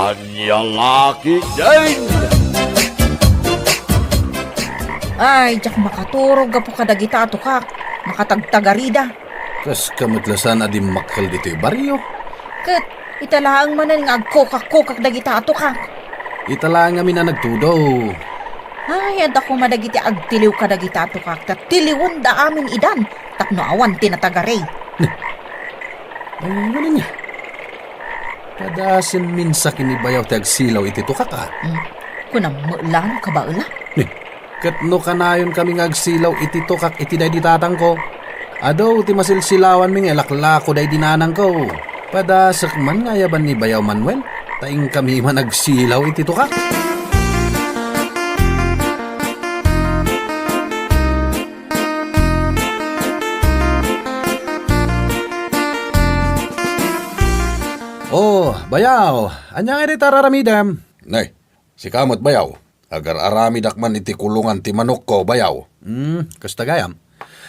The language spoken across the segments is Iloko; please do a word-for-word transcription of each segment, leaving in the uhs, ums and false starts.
Ania nga ketdin? Ay, diak makaturog gapu kadagita a tukak. Makatagtagarida. Kaska met la saan a dimmakkel ditoy barrio. Ket ita laeng manen nga agkukak-kukak dagita a tukak. Ita laeng amin a nagtudo. Ay, adda koma dagiti agtiliw kadagita a tukak, ta tiliwenda amin idan tapno awan ti natagari. Ay, ano niya? Padasen minsa ken ni Bayaw ti agsilaw iti tukak, a? Hmm. Kunam met la no kabaela? Ni, ket no kanayon kami nga agsilaw iti tukak iti daydi tatangko, adu ti masilsilawanmi nga ilaklako daydi nanangko. Padasek man nga ayaban ni Bayaw Manuel, ta inkami man agsilaw iti tukak. Oh, Bayaw, ania ngay dayta ar-aramidem? Nay, sika met, Bayaw. Agar-aramidak man iti kulongan ti manokko, Bayaw. Hmm, kasta gayam.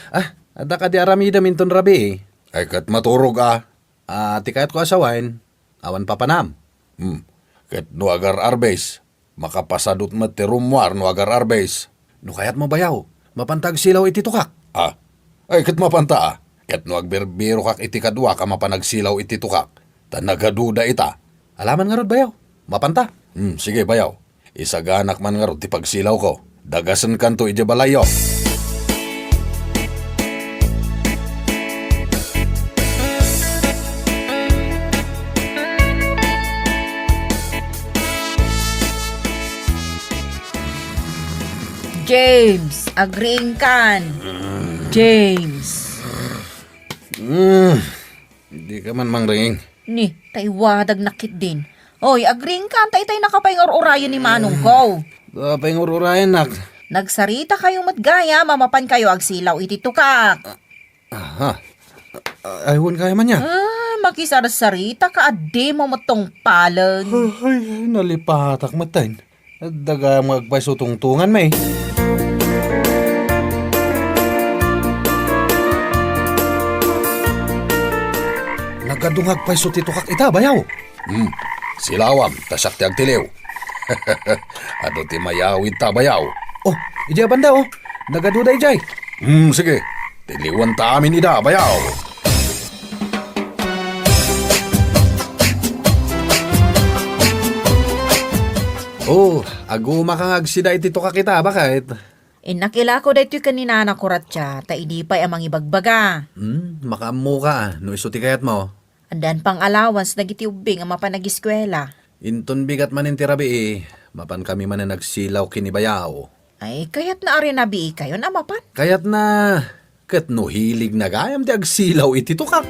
Ah, adda kadi aramidem inton rabii? Ay, ket maturog a. Ah, ti kayatko a sawen, awan papanam. Hmm. Ket no agar-arbes, makapasadut met ti rummuar no agar-arbes. No kayatmo, Bayaw, mapanta agsilaw iti tukak. Ah. Ay, ket mapanta, a. Ket no agbirbirokak iti kaduak a mapan agsilaw iti tukak, ta nagaduda ita. Alaman ngarud, Bayaw. Mapanta. Hmm, sige, Bayaw. Isaganak man ngarud ti pagsilawko. Dagasenkanto idiay balayyo. James, agriingkan. James. Mm. Di ka man mangringing. Ni, ta iwadag nakit din. Oy, agriingkan ta itay nakapaingur-urayan ni manong ko. Kapaingur-urayan, nak. Nagsarita kayo met gayam a mapan kayo agsilaw iti tukak. Aha. Ay, wen kaya man ya. Ah, makisarsarita ka, addi mo met tungpalen. Ay, nalipatak met ten. Adda gayam nga agpayso tungtunganmi. Nagadu nga agpayso ti tukak ita, Bayaw. Hmm. Silawam, ta siak ti agtiliw. Adu ti mayawid ta, Bayaw. Oh, idiay banda, oh. Nagadu da idiay. Hmm, sige. Tiliwanta amin ida, Bayaw. Oh, agumaka nga agsida iti tukak ita, baket. Innak ilako daytoy ken ni Nana Kuratsa, ta idi pay a mangibagbaga. Hmm, makaammoka, no isu ti kayatmo. Addan pang allowance dagiti ubbing a mapan agiskuela. Inton bigat manen ti rabii, mapan kami manen agsilaw ken ni Bayaw. Ay, kayatna a rinabii kayon a mapan? Kayatna, ket no hiligna gayam ti agsilaw iti tukak.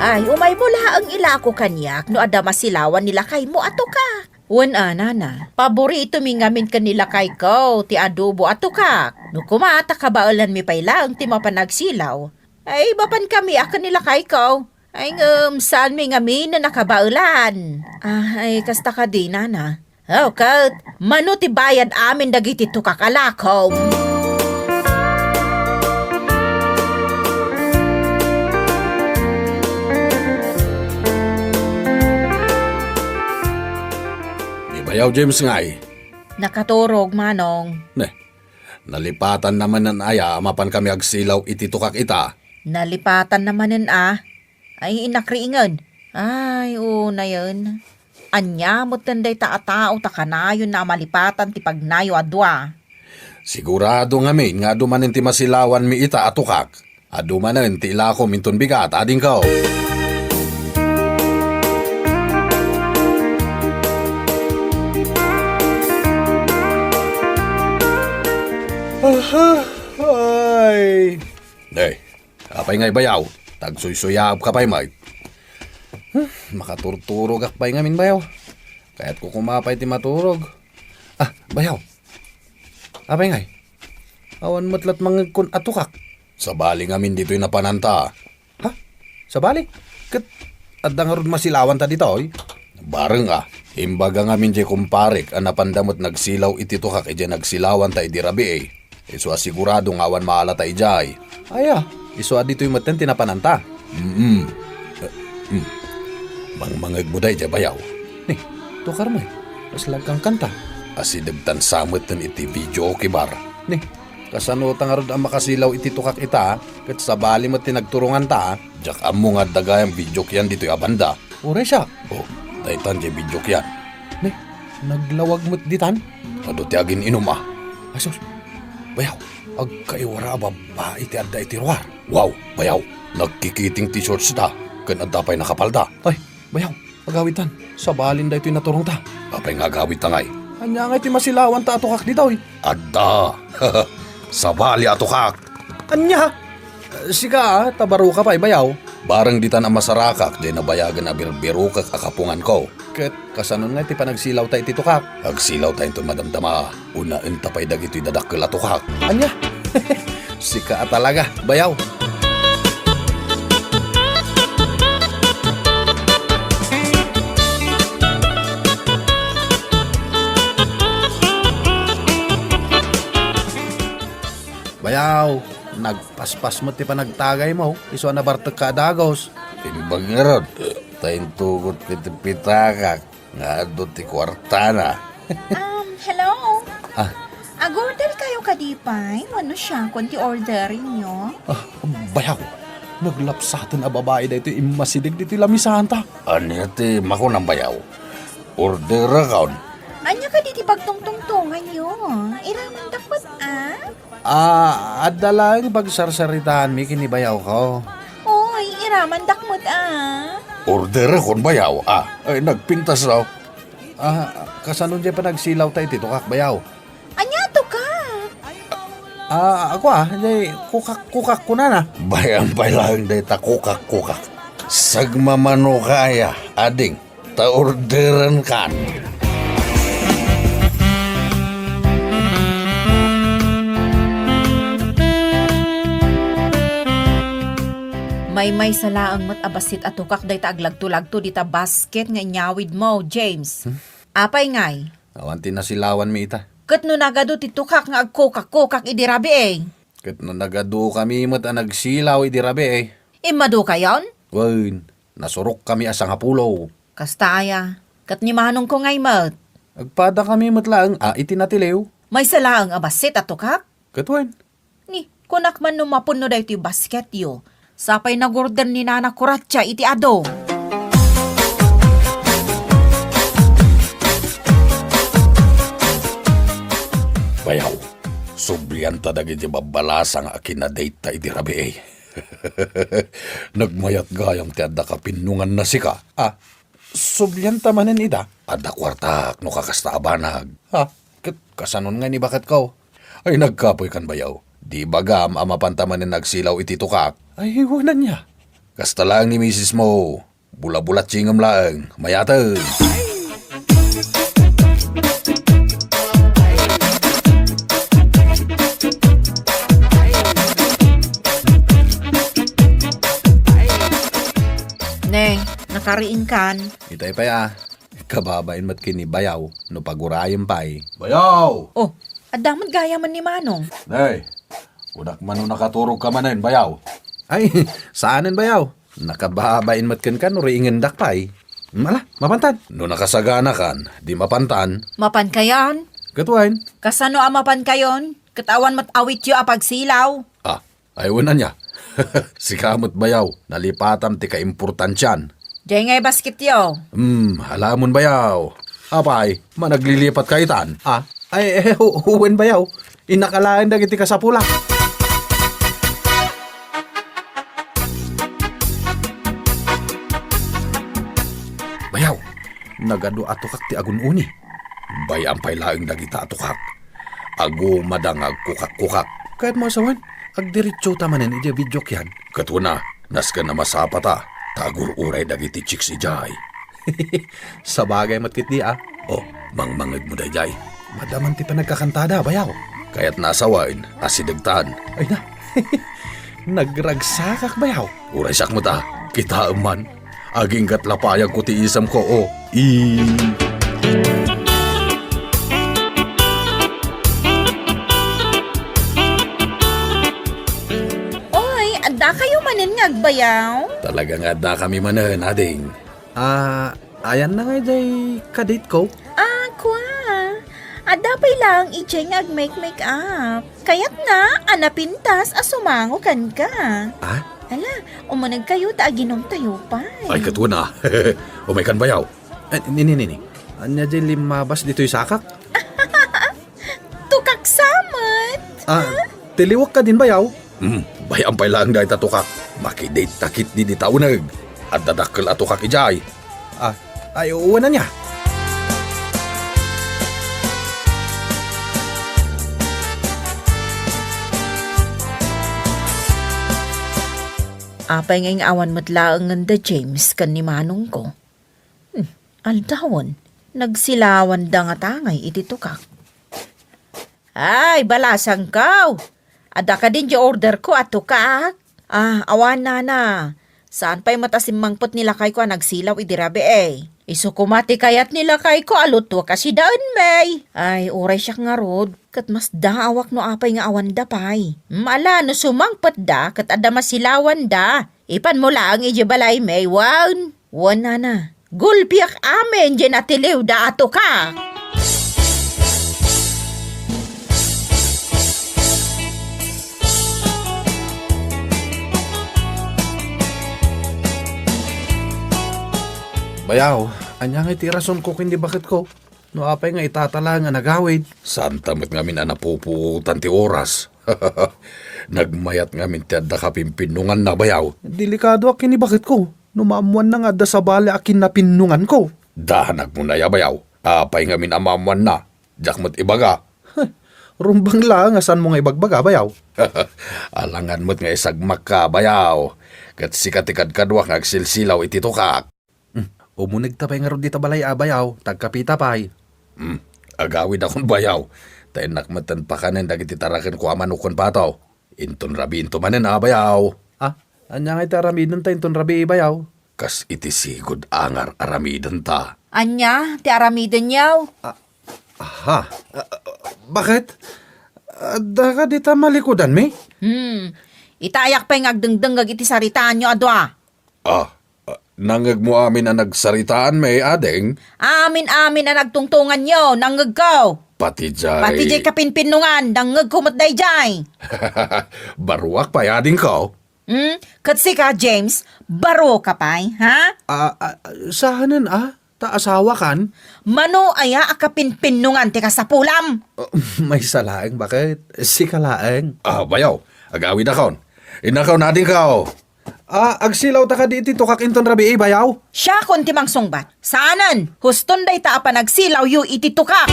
Ay, umaymo laeng ilako kaniak no adda masilawan ni lakaymo a tukak. Wen a, nana, paboritomi ngamin ken ni lakayko ti adobo a tukak. No koma ta kabaelanmi pay laeng ti mapan agsilaw, ay, mapankami a ken ni lakayko. Ay, ngem saanmi ngamin a nakabaelan. Ah, ay, kasta kadi, nana. Oh, ket mano ti bayad amin dagiti tukak a lakom? Ni Bayaw James ngay? Nakaturog, manong. Ne, nalipatanna manen aya a mapankami agsilaw iti tukak ita? Nalipatanna manen a? Ay, innak riingen. Ay, unayen. Ania metten dayta a tao ta kanayonna a malipatan ti pagnayo a dua? Sigurado ngamin nga adu manen ti masilawanmi ita a tukak. Adu manen ti ilakom inton bigat, adingko. Aha, ay. Ay, apay ngay, Bayaw? Tagsuysuyaabka pay met. Hmm, makaturturogak pay ngamin, Bayaw. Kayatko koma pay ti maturog. Ah, Bayaw. Apay ngay? Awan met lat mangngegkon a tukak. Sabali ngamin ditoy napananta. Ha? Sabali? Ket adda ngarud masilawanta ditoy? Bareng a, imbaga ngamin diay kumparek a napanda met nagsilaw iti tukak idiay nagsilawanta idi rabii. Isu a sigurado nga awan maalata idiay. Aya, isu a ditoy metten ti napananta. Mm. Eh, mm. Mangmangegmo daydiay, bayaw. Ni, tukar mo eh. Kas lagkangkanta. Asidegtan sa metten iti video, kibar. Ni, kasano ta ngarud a makasilaw iti tukak ita, ket sabali met ti nagturonganta? Diak ammo nga adda gayam video kiyan ditoy a banda. Uray siak. Oh, daytan diay video kiyan. Ne, naglawag met ditan? Adu ti agin-inum a. Ay sus, bayaw, agkaiwara a babbai ti adda iti ruar. Wow, bayaw, nagkikiting ti shorts da, ken adda pay nakapalda. Ay, bayaw, agawidtan, sabalin daytoy naturongta. Apay nga agawidta ngay? Ania ngay ti masilawanta a tukak ditoy? Adda. Sabali a tukak. Ania? Sika, ah, ta baroka pay, bayaw. Bareng ditan a masarakak, diay nabayagen a birbirokek a kapunganko. Ket kasanon nga ti panagsilawta iti tukak? Agsilawta inton madamdama. Unaenta pay dagitoy dadakkel a tukak. Ania? Sika a talaga, bayaw. Bayaw, nagpaspas met ti panagtagaymo, isu a nabartekka a dagus. Imbag ngarud, ta intugot ko ti pitakak nga adu ti kuartana. Um, hello? Ah. Agorder kayo kadi pay? Wenno siakon ti order inyo? Ah, bayaw, naglapsaten a babai daytoy immasideg ditoy lamisanta. Ania ti makunam, bayaw? Orderakon? Ania kadi ti pagtungtungtonganyo? Iramandak met, ah? Ah, adda laeng pagsarsaritaanmi ken ni bayawko. Oy, iramandak met, ah. Orderakon, bayaw, ah. Ay, nagpintas, no? Ah, kasano diay panagsilawta iti tukak, bayaw? Ania, tukak? Ah, ako, ah, diay kukak-kukak kunana. Bay-am pay laeng dayta kukak-kukak. Sagmamanoka aya, ading. Ta orderenkan. Maymaysa laeng met a bassit a tukak dayta aglagto-lagto dita basket nga inyawidmo, James. Hmm? Apay ngay? Awan ti nasilawanmi ita. Ket no nagadu ti tukak nga agkukak-kukak idi rabii? Ket no nagadukami met a nagsilaw idi rabii? Immadukayon? Wen. Nasurokkami a sangapulo. Kasta aya, ket ni manongko ngay met? Agpadakami met laeng a iti natiliw. Maysa laeng a bassit a tukak? Ket wen? Ni, kunak man no mapunno daytoy basketyo. Sapay nagorder ni Nana Kuratsa iti adu. Bayaw, sublianta dagiti babbalasang a kinadate-ta idi rabii. Nagmayat gayam ti adda kapinnonganna sika. Ah, sublianta manen ida? Adda kuartak no kakasta a banag. Ha? Ket kasanon nga ni baketko? Ay, nagkapoykan bayaw. Di bagam a mapanta manen nagsilaw iti tukak? Ay, wen ania? Kasta laeng ni misismo. Bulabulatsingem laeng, mayateng. Ne, nakariingkan. Itay pay a, kababain met ken ni bayaw, no pagurayem pay. Bayaw! Oh, adda met gayamen ni Manong. Ne, kunak man no nakaturogka manen, bayaw. Ay, saanen, bayaw. Nakababain met kenka no riingendak pay. Ala, mapantan. No nakasaganakan, di mapantan. Mapankayon? Ket wen? Kasano a mapankayon? Ket awan met awityo a pagsilaw. Ah, ay wen ania? Sika met bayaw, nalipatam ti kaimportansian. Diay ngay basketyo. Hmm, alamon bayaw. Apay, managlilipat ka itan? Ah, ay, eh, hu-, wen bayaw. Innak alaen dagiti kasapulak. Bayaw, nagadu a tukak ti agun-uni. Bay-am pay laeng dagita a tukak. Agumada nga agkukak-kukak. Kayatmo a sawen, agdiretsota manen idiay video kiyan. Ket kuna, nasken a masapata, ta agur-uray dagiti chicks idiay. Sabagay met ketdi a. Oh, mangmangegmo daydiay. Madaman ti panagkakantada, bayaw. Kayatna a sawen, asidegtan. Ay na. Nagragsakak, bayaw. Uray siak met a. Kitaem man. Aginggat lapayagko ti isemko, oh. I- Anen nga agbayaw? Talaga nga adda kami manen, ading. Ah, ayanna nga idiay kadate ko? Ah, kua. Adda pay laeng idiay nga agmake-make up. Kayatna a napintas a sumango kenka. Ah? Ala, umunegkayo ta aginumtayo pay. Ay, ket wen a. Umaykan bayaw. Ay, nini, nini. Ania diay limmabas ditoy sakak? Tukak sa met. Ah, tiliwek kadin bayaw? Hmm, bay-am pay laeng dayta tukak. Makidate ta ketdi dita uneg. Adda dakkel a tukak idiay. Ah, ay, wen ania? Apay ngay nga awan met laengen da James ken ni manongko? Hmm, aldawen, nagsilawanda ngata ngay iti tukak. Ay, balasangko! Adda kadin diay orderko a tukak? Ah, awan, nana. Saan pay met a simmangpet ni lakayko a nagsilaw idi rabii. Isu koma ti kayat ni lakayko a lutuek a sidaen, may. Ay, uray siak ngarud, ket masdaawak no apay nga awanda pay. Mm, ala, no sumangpetda, ket adda masilawanda. Ipanmo laeng idiay balay, may, wen. Wen, nana. Gulpiak amin diay natiliwda a tukak. Bayaw, ania ngay ti rasonko ken ni baketko? No apay nga itatala nga nagawid? Saanta met ngamin a napupuotan ti oras. Nagmayat ngamin ti adda kapinpinnunganna, bayaw. Delikadoak ken ni baketko. No maammoanna nga adda sabali a kinnapinnunganko. Danagmo na ya, bayaw. Apay ngamin a maammoanna? Diak met ibaga. Rumbeng laeng a saanmo nga ibagbaga, bayaw. Alangan met nga isagmakka, bayaw. Ket sika ti kadkaduak nga agsilsilaw iti tukak. Hmm, umunegta pay ngarud dita balay a, bayaw, ta agkapita pay. Hmm, agawidakon, bayaw. Ta innak metten pakanen dagiti tarakenko a manok ken pato. Inton rabiinto manen a, bayaw. Ah, ania ngay ti aramidenta inton rabii, bayaw? Kas iti sigud a ngar aramidenta. Ania ti aramidenyo? Ah, aha. Ah, baket? Adda ka dita malikudanmi? Hmm. Itayak pay nga agdengdengngeg iti saritaanyo a dua. Ah, ah, nangngegmo amin a nagsaritaanmi, ading? Amin-amin a nagtungtonganyo, nangngegko. Pati jay Pati jay kapinpinnungan, nangngegko met dayjay. Baruak pay, adingko. Hmm? Ket sika, James, baro ka pay, ha? Ah, ah, saanen a? Ta asawakan? Mano aya a kapinpinnungan ti kasapulam? Ah, maysa laeng, baket? Sika laeng. Ah, bayaw, agawidakon. Innakon, adingko. Ah, agsilawta kadi iti tukak inton rabii, bayaw? Siakon ti mangsungbat. Saanen, huston dayta a panagsilawyo iti tukak.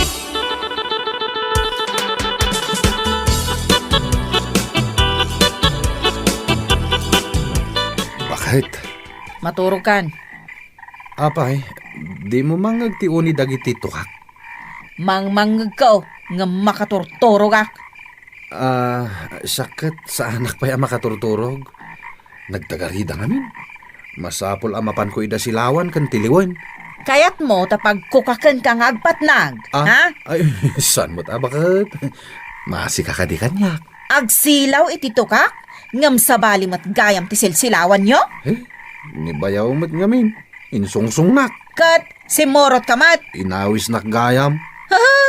Baket? Maturogkan. Apay, dimo mangngeg ti uni dagiti tukak? Mangmangngegko, ngem makaturturogak. Ah, siak ket saanak pay a makaturturog. Nagtagarida ngamin. Masapul a mapanko ida silawan ken tiliwen. Kayatmo ta pagkukakenka nga agpatnag, Ah, ha? Ay, saan met a baket? Masika kadi kaniak. Agsilaw iti tukak, ngem sabali met gayam ti silsilawanyo? Eh, ni bayaw met ngamin. Insungsongnak. Ket simmurot ka met. Inawisnak gayam. Haha,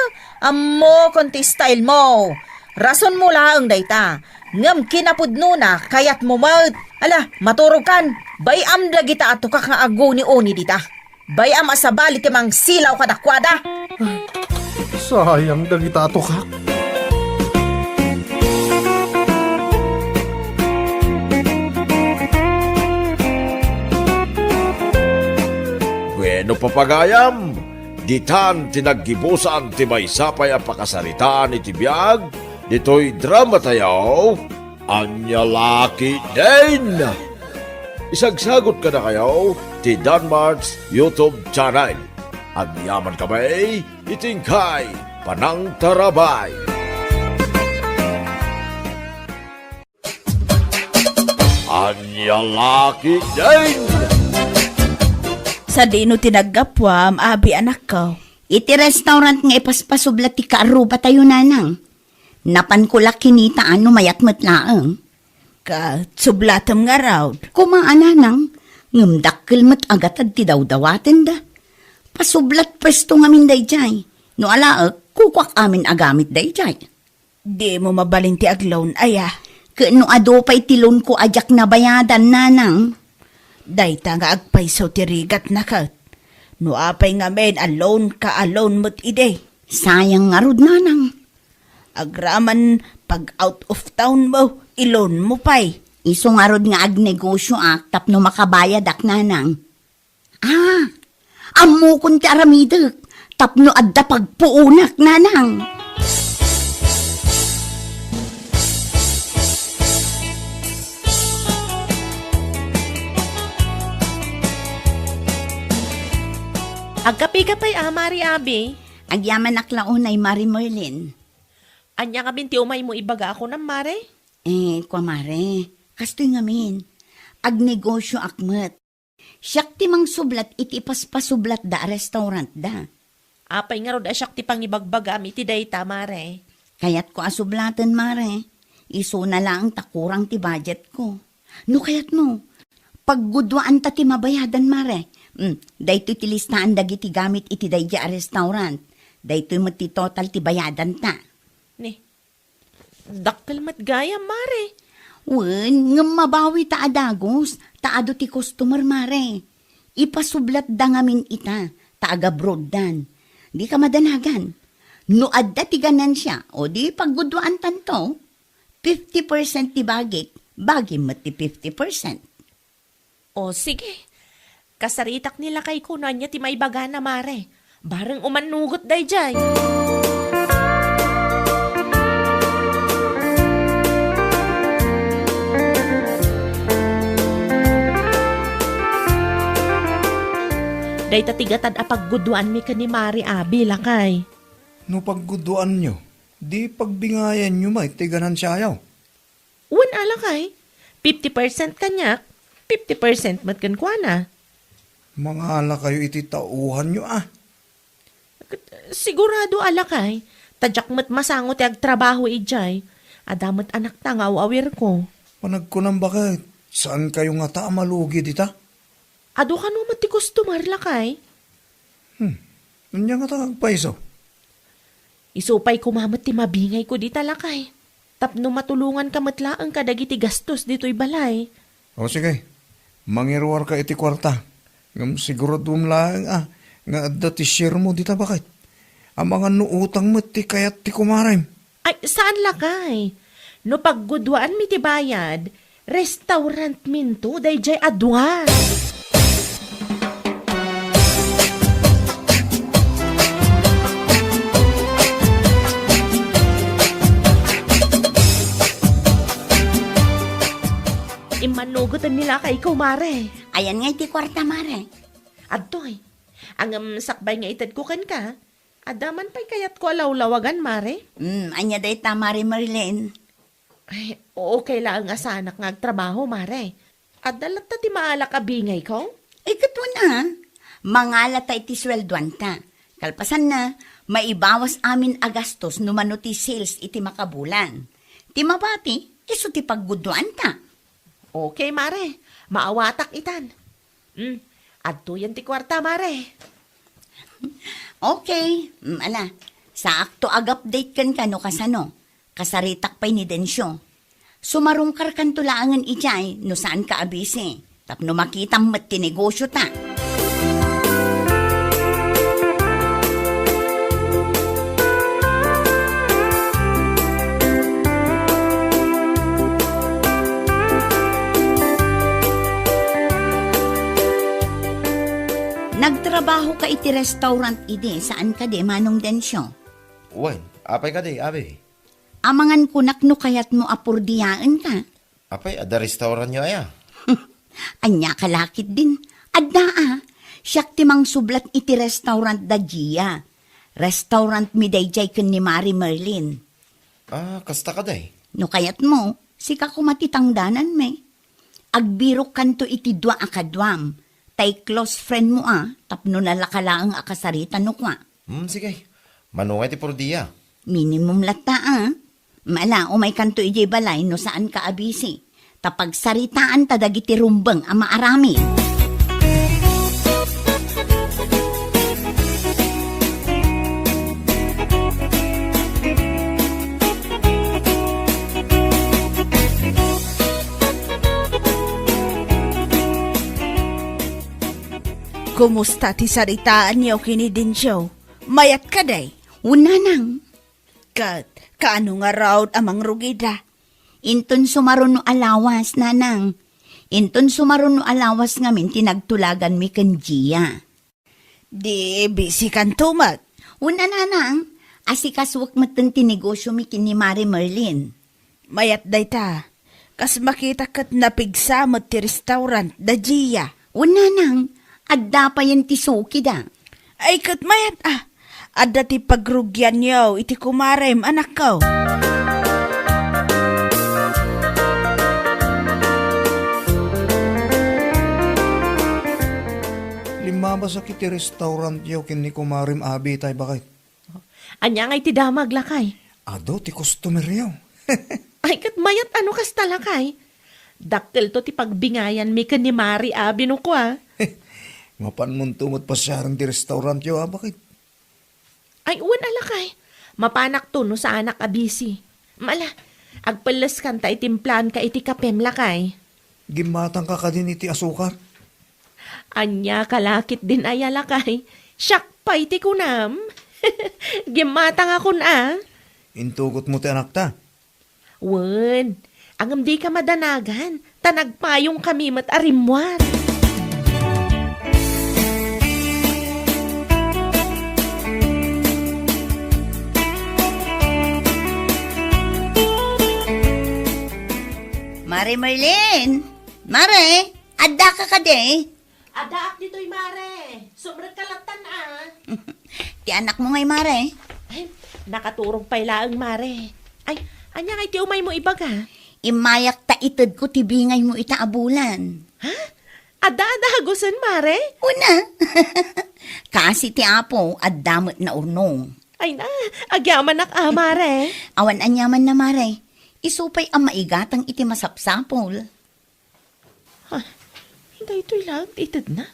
ammokon ti style mo. Rasonmo laeng dayta. Ngem kinapudnona, kayatmo met. Ala, maturogkan. Bay-am dagita a tukak nga aguni-uni dita. Bay-am a sabali ti mangsilaw kadakuada. Sayang dagita a tukak. Bueno, papagayam, ditan ti naggibusan ti maysa pay a pakasaritaan iti biag ditoy dramatayo, Ania La Ketdin. Isagsagot kadakayo ti Danmart's YouTube channel. Agyaman kami iti inkay panangtarabay. Ania La Ketdin. Sadino ti naggapuam, abi, anakko? Iti restaurant nga ipaspasobla ti kaarrubatayo, nanang. Napanko la kinita a no mayat met laeng. Ket sublatem ngarud. Koma a, nanang, ngem dakkel met a gatad ti dawdawatenda. Pasublat pwesto ngamin daydiay. No alaek, kukuak amin a gamit daydiay. Dimo mabalin ti ag-loan aya? Ket no adu pay ti loanko a diak nabayadan, nanang? Dayta nga agpayso ti rigatna ket. No apay ngamin a loanka a loan met idi? Sayang ngarud, nanang. Agraman pag-out of townmo, i-loanmo pay. Isu ngarud nga agnegosioak tapno makabayadak, nanang. Ah, ammokon ti aramidek tapno adda pagpuonak, nanang. Agkapika pay a, Mari Abi? Agyamanak la unay, Mari Merlin. Ania ngamin ti umaymo ibaga a kunam, Mare? Eh, kua, Mare, kastoy ngamin. Agnegosioak met. Siak ti mangsublat iti ipaspasublatda a restaurantda. Apay ngarud a siak ti pangibagbagaam iti dayta, Mare? Kayatko a sublaten, Mare. Isuna laeng ta kurang ti budgetko. No kayatmo, pagguduaanta ti mabayadan, Mare. Mm, daytoy ti listaan dagiti gamit iti daydiay a restaurant. Daytoy met ti total ti bayadanta. Ni, dakkel met gayam, Mare. Wen, ngem mabawita a dagus, ta adu ti customer, Mare. Ipasublatda ngamin ita, ta agabroaddan. Dika madanagan. No adda ti ganansia, o di pagguduaantanto, fifty percent ti bagik, bagim met ti fifty percent. O, sige. Kasaritak ni lakayko no ania ti maibagana, Mare. Bareng umannugot daydiay. Dayta ti gatad a pagguduanmi ken ni Mare Abi, lakay. No pagguduanyo, di pagbingayanyo met ti ganansiayo. Wen a, lakay, fifty percent kaniak, fifty percent met kenkuana. Mangalakayo iti tauhanyo a. Ket sigurado a, lakay, ta diak met masango ti agtrabaho idiay. Adda met anakta nga aw-awirko. Panagkunam baket, saankayo ngata a malugi dita? Adu kano met ti customer, lakay? Hmm. Ania ngata nga agpayso? Isu pay koma met ti mabingayko dita, lakay. Tapno matulonganka met laeng kadagiti gastos ditoy balay. O, sige. Mangiruarka iti kuarta. Ngem siguradom laeng a nga adda ti sharemo dita, baket. Amangan no utang met ti kayat ti kumarem. Ay, saan, lakay. No pagguduaanmi ti bayad, restaurantminto daydiay a dua. Immannugoten ni lakayko, Mare. Ayan ngay ti kuarta, Mare. Adtoy. Ngem sakbay nga itedko kenka, adda man pay kayatko a lawlawagan, Mare? Hmm, ania dayta, Mare Merlin? Ay, okay laeng a saanak nga agtrabaho, Mare. Adda latta ti maalak a bingayko? Ay, ket wen a. Mangalata iti sueldoanta. Kalpasanna, maibawas amin a gastos no mano ti sales iti makabulan. Ti mabati, isu ti pagguduanta. Okay, Mare. Maawatak itan. Hmm, adtoyen ti kuarta, Mare. Okay. Mm, ala, saakto ag-update kenka no kasano. Kasaritak pay ni Dencio. Sumarungkarkanto laengen idiay no saanka a busy. Tapno makitam met ti negosiota. Nagtrabahoka iti restaurant idi, saan kadi, Manong Dencio? Wen, apay kadi, abi? Amangan kunak no kayatmo a purdiaenka. Apay, adda restaurantyo aya? Ania ka la ketdin? Adda a. Siak ti mangsublat iti restaurant da Gia. Restaurantmi daydiay ken ni Mari Merlin. Ah, kasta kadi? No kayatmo, sika koma ti tangdananmi. Agbirokkanto iti dua a kaduam, tay close friendmo a, tapno nalaka laeng a kasarita no kua. Hmm, sige. Mano ngay ti purdia? Minimum latta a. Ala, umaykanto idiay balay no saanka a busy. Ta pagsaritaanta dagiti rumbeng a maaramid. Kumusta ti saritaanyo ken ni Dencio? Mayat kadi? Wen, nanang. Ket kaano ngarud a mangrugida? Inton sumaruno a lawas, nanang. Inton sumaruno a lawas ngamin ti nagtulaganmi ken Gia. Di bisikanto met? Wen a, nanang, asikasuek metten ti negosyomi ken ni Mare Merlin. Mayat dayta. Kas makitak ket napigsa met ti restaurant da Gia. Wen, nanang, adda payen ti sukida. Ay, ket mayat a. Adda ti pagrugianyo iti kumarem, anakko. Limmabasak iti restaurantyo ken ni kumarem Abi tay baket. Ania ngay ti damag, lakay? Adu ti customeryo. Ay, ket mayat a no kasta, lakay. Dakkelto ti pagbingayanmi ken ni Mari Abi no kua. Mapanmonto met pasiaren ti restaurantyo, a, baket? Ay, wen a, lakay. Mapanakto no saanak a busy. Ala, agpelleskanta iti implaanka iti kapem, lakay. Gimmatangka kadin iti asukar? Ania ka la ketdin aya, lakay? Siak pay ti kunam. Gimmatangakon a. Intugotmo ti anakta? Wen, ngem dika madanagan, ta nagpayongkami met a rimmuar. Mare Merlin! Mare! Addaka kadi? Addaak ditoy, Mare. Sumrekka lattan a. Ti anakmo ngay, Mare? Ay, nakaturog pay laeng, Mare. Ay, ania ngay ti umaymo ibaga? Immayak ta itedko ti bingaymo ita a bulan. Ha? Adda a dagusen, Mare? Una. Kaasi ti Apo, adda met naurnong. Ay na, agyamanak a, Mare. Awan aniamanna, Mare. Isu pay a maigatang iti masapsapul. Ha? Daytoy laeng ti itedna?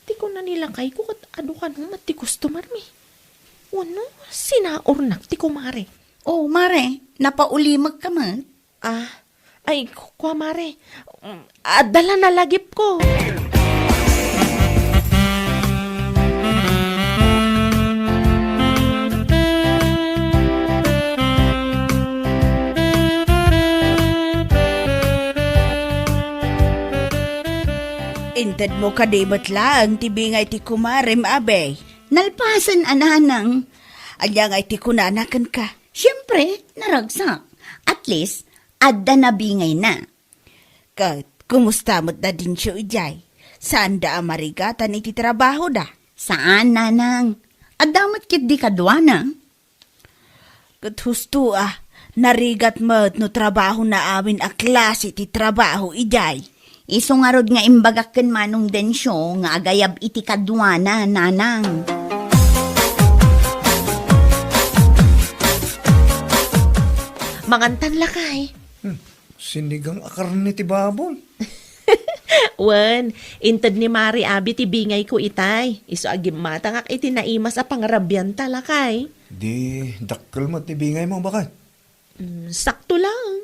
Ti kuna ni lakayko ket adu kano met ti customermi. Wenno, sinaurnak ti kumare. Oh, Mare, napaulimekka met? Ah, ay, ku-, kua, Mare. Mm, adda la nalagipko. Intedmo kadi met laeng ti bingay ti kumarem, Abi? Nalpasen a, nanang. Ania ngay ti kunana kenka? Siempre, naragsak. At least, adda nabingayna. Ket, kumusta met da Dencio idiay? Saanda a marigatan iti trabahoda? Saan, nanang. Adda met ketdi kaduana. Ket husto a, narigat met no trabahona amin a klase ti trabaho idiay. Isu ngarud nga imbagak ken Manong Dencio nga agayab iti kaduana, nanang. Mangantan, lakay. Hmm. Sinigang a karne ti baboy. Wen, inted ni Mari Abi ti bingayko itay. Isu a gimmatangak iti naimas a pangarabianta, lakay. Di dakkel met ti bingaymo, baket? Mm, sakto lang.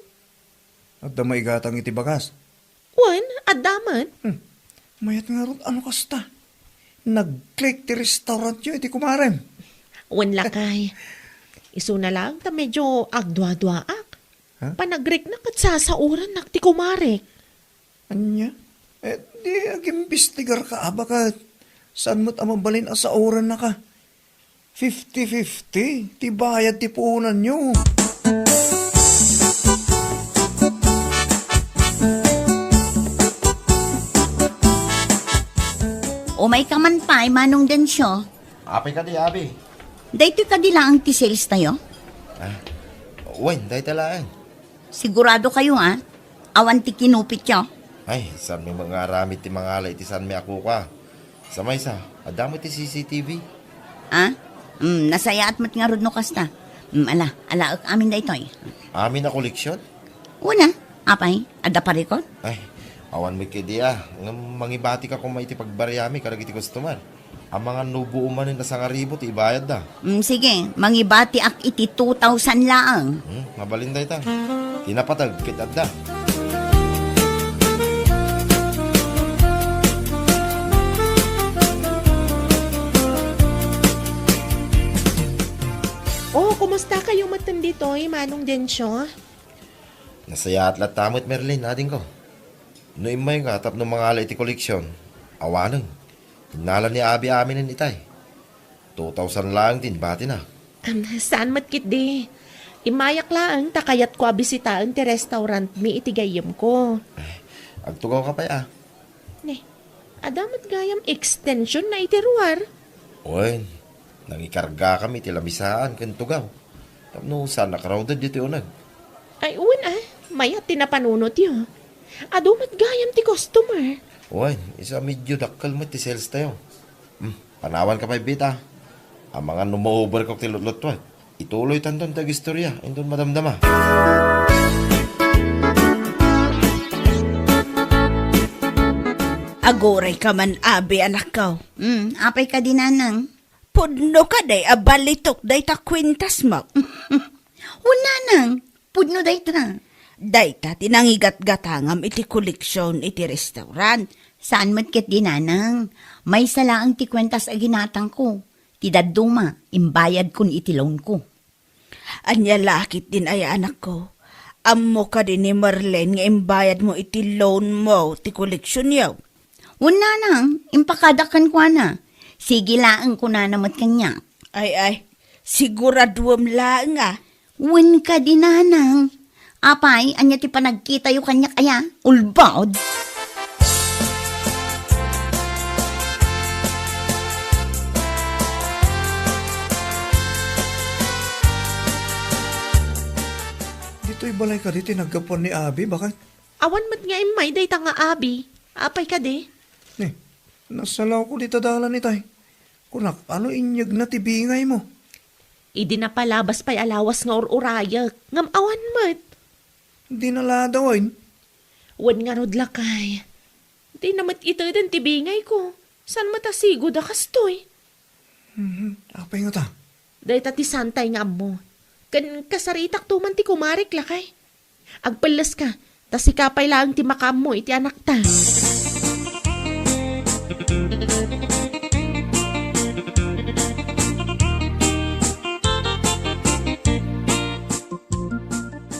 Adda maigatang iti bagas? Wen, adda met. Hmm. Mayat ngarud a no kasta. Nag-click ti restaurantyo iti kumarem. Wen, lakay. Isuna lang ta medyo agduaduaak. Ha? Panagrikna ket sasaorannak ti kumarek. Ania? Eh, di agimbestigarka a, baket saan met a mabalin a saorannaka. Fifty fifty ti bayad ti puonanyo. Umayka man pay, Manong Dencio. Apay kadi, Abi? Daytoy kadi laeng ti sales tayo? Ah, wen, dayta laeng. Sigurado kayo, ha? Awan ti kinupityo? Ay, saanmi nga aramid ti mangala iti saanmi a kukua. Sa maysa, adda met ti C C T V. Ah? Mm, nasayaat met ngarud no kasta. Mm, ala, alaek amin daytoy. Amin a koleksion? Una, Apay, adda parikot? Ay, awan met ketdi a. Ngem mangibatika koma iti pagbariami kadagiti customer. Amangan no buo manen a sangaribu ti ibayadda. Mm, sige, mangibatiak iti two thousand laeng. Hmm, mabalin dayta. Ti napateg ket adda. Oh, kumusta kayo metten ditoy, Manong Dencio? Nasayaat latta met, Merlin, adingko. No immayka tapno mangala iti koleksion, awanen. Innala ni Abi aminen itay. Two thousand laeng ti inbatina. Am, saan met ketdi. Immayak laeng ta kayatko a bisitaen ti restaurantmi iti gayyemko. Agtugawka pay a. Ne, adda met gayam extension na iti ruar. Wen, nangikargakami iti lamisaan ken tugaw. Tapno saan a crowded ditoy uneg. Ay, wen a, mayat ti napanunotyo. Adu met gayam ti customer. Wen, isu a medyo dakkel met ti sales tayo. Hmm, panawanka pay, Bita. Amangan no ma-overcook ti lutlutuek. Ituloytanton ti agistorya inton madamdama. Agurayka man, Abi, anakko. Hmm, apay kadi, Nanang? Pudno kadi a balitok dayta kuentasmo? Wen, Nanang, pudno dayta. Dayta ti nangigatgatangam iti koleksion iti restaurant. Saan met ketdi, Nanang. Maysa laeng ti kuentas a ginatangko. Ti dadduma, imbayadkon iti loanko. Ania la ketdin aya, anakko? Ammo kadi ni Merlin nga imbayadmo iti loanmo ti koleksionyo? Wen, Nanang, impakadak kenkuana. Sige laeng kunana met kaniak. Ay, ay, siguraduem laeng a. Wen kadi, Nanang. Apay, ania ti panagkitayo kaniak aya? Ulbod! Ditoy balay kadi ti naggapuan ni Abi, baket? Awan met nga immay dayta nga Abi. Apay kadi? Ne, nasalawko dita dalan itay. Kunak, ano inyegna ti bingaymo? Idi napalabas pay a lawas nga ur-urayek, ngem awan met. Di naladawen? Wen ngarud lakay. Di na met iteden ti bingayko. Saan met a sigud a kastoy? Mhm. Apay ngata? Dayta ti saantay nga ammo. Ken kasaritakto man ti kumarek lakay. Agpelleska, ta sika pay laeng ti makaammo iti anakta.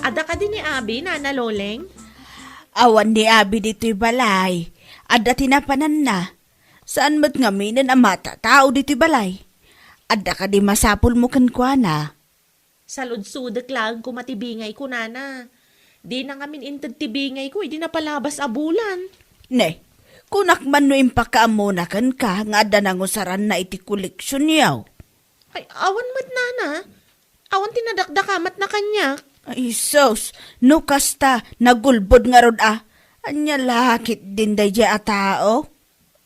Adda kadi ni Abi, Nana Loleng? Awan ni Abi ditoy balay. Adda ti napananna. Saan met ngaminen a matatao ditoy balay. Adda kadi masapulmo kenkuana? Saludsodek laeng koma ti bingayko, Nana. Dina ngamin inted ti bingayko idi napalabas a bulan. Ne, kunak man no impakaammona kenka nga adda nangusaranna iti koleksionyo. Ay, awan met, Nana. Awan ti nadakdakamatna kaniak. Ay, sus, no kasta, nagulbod ngarud a. Ania la ketdin daydiay a tao?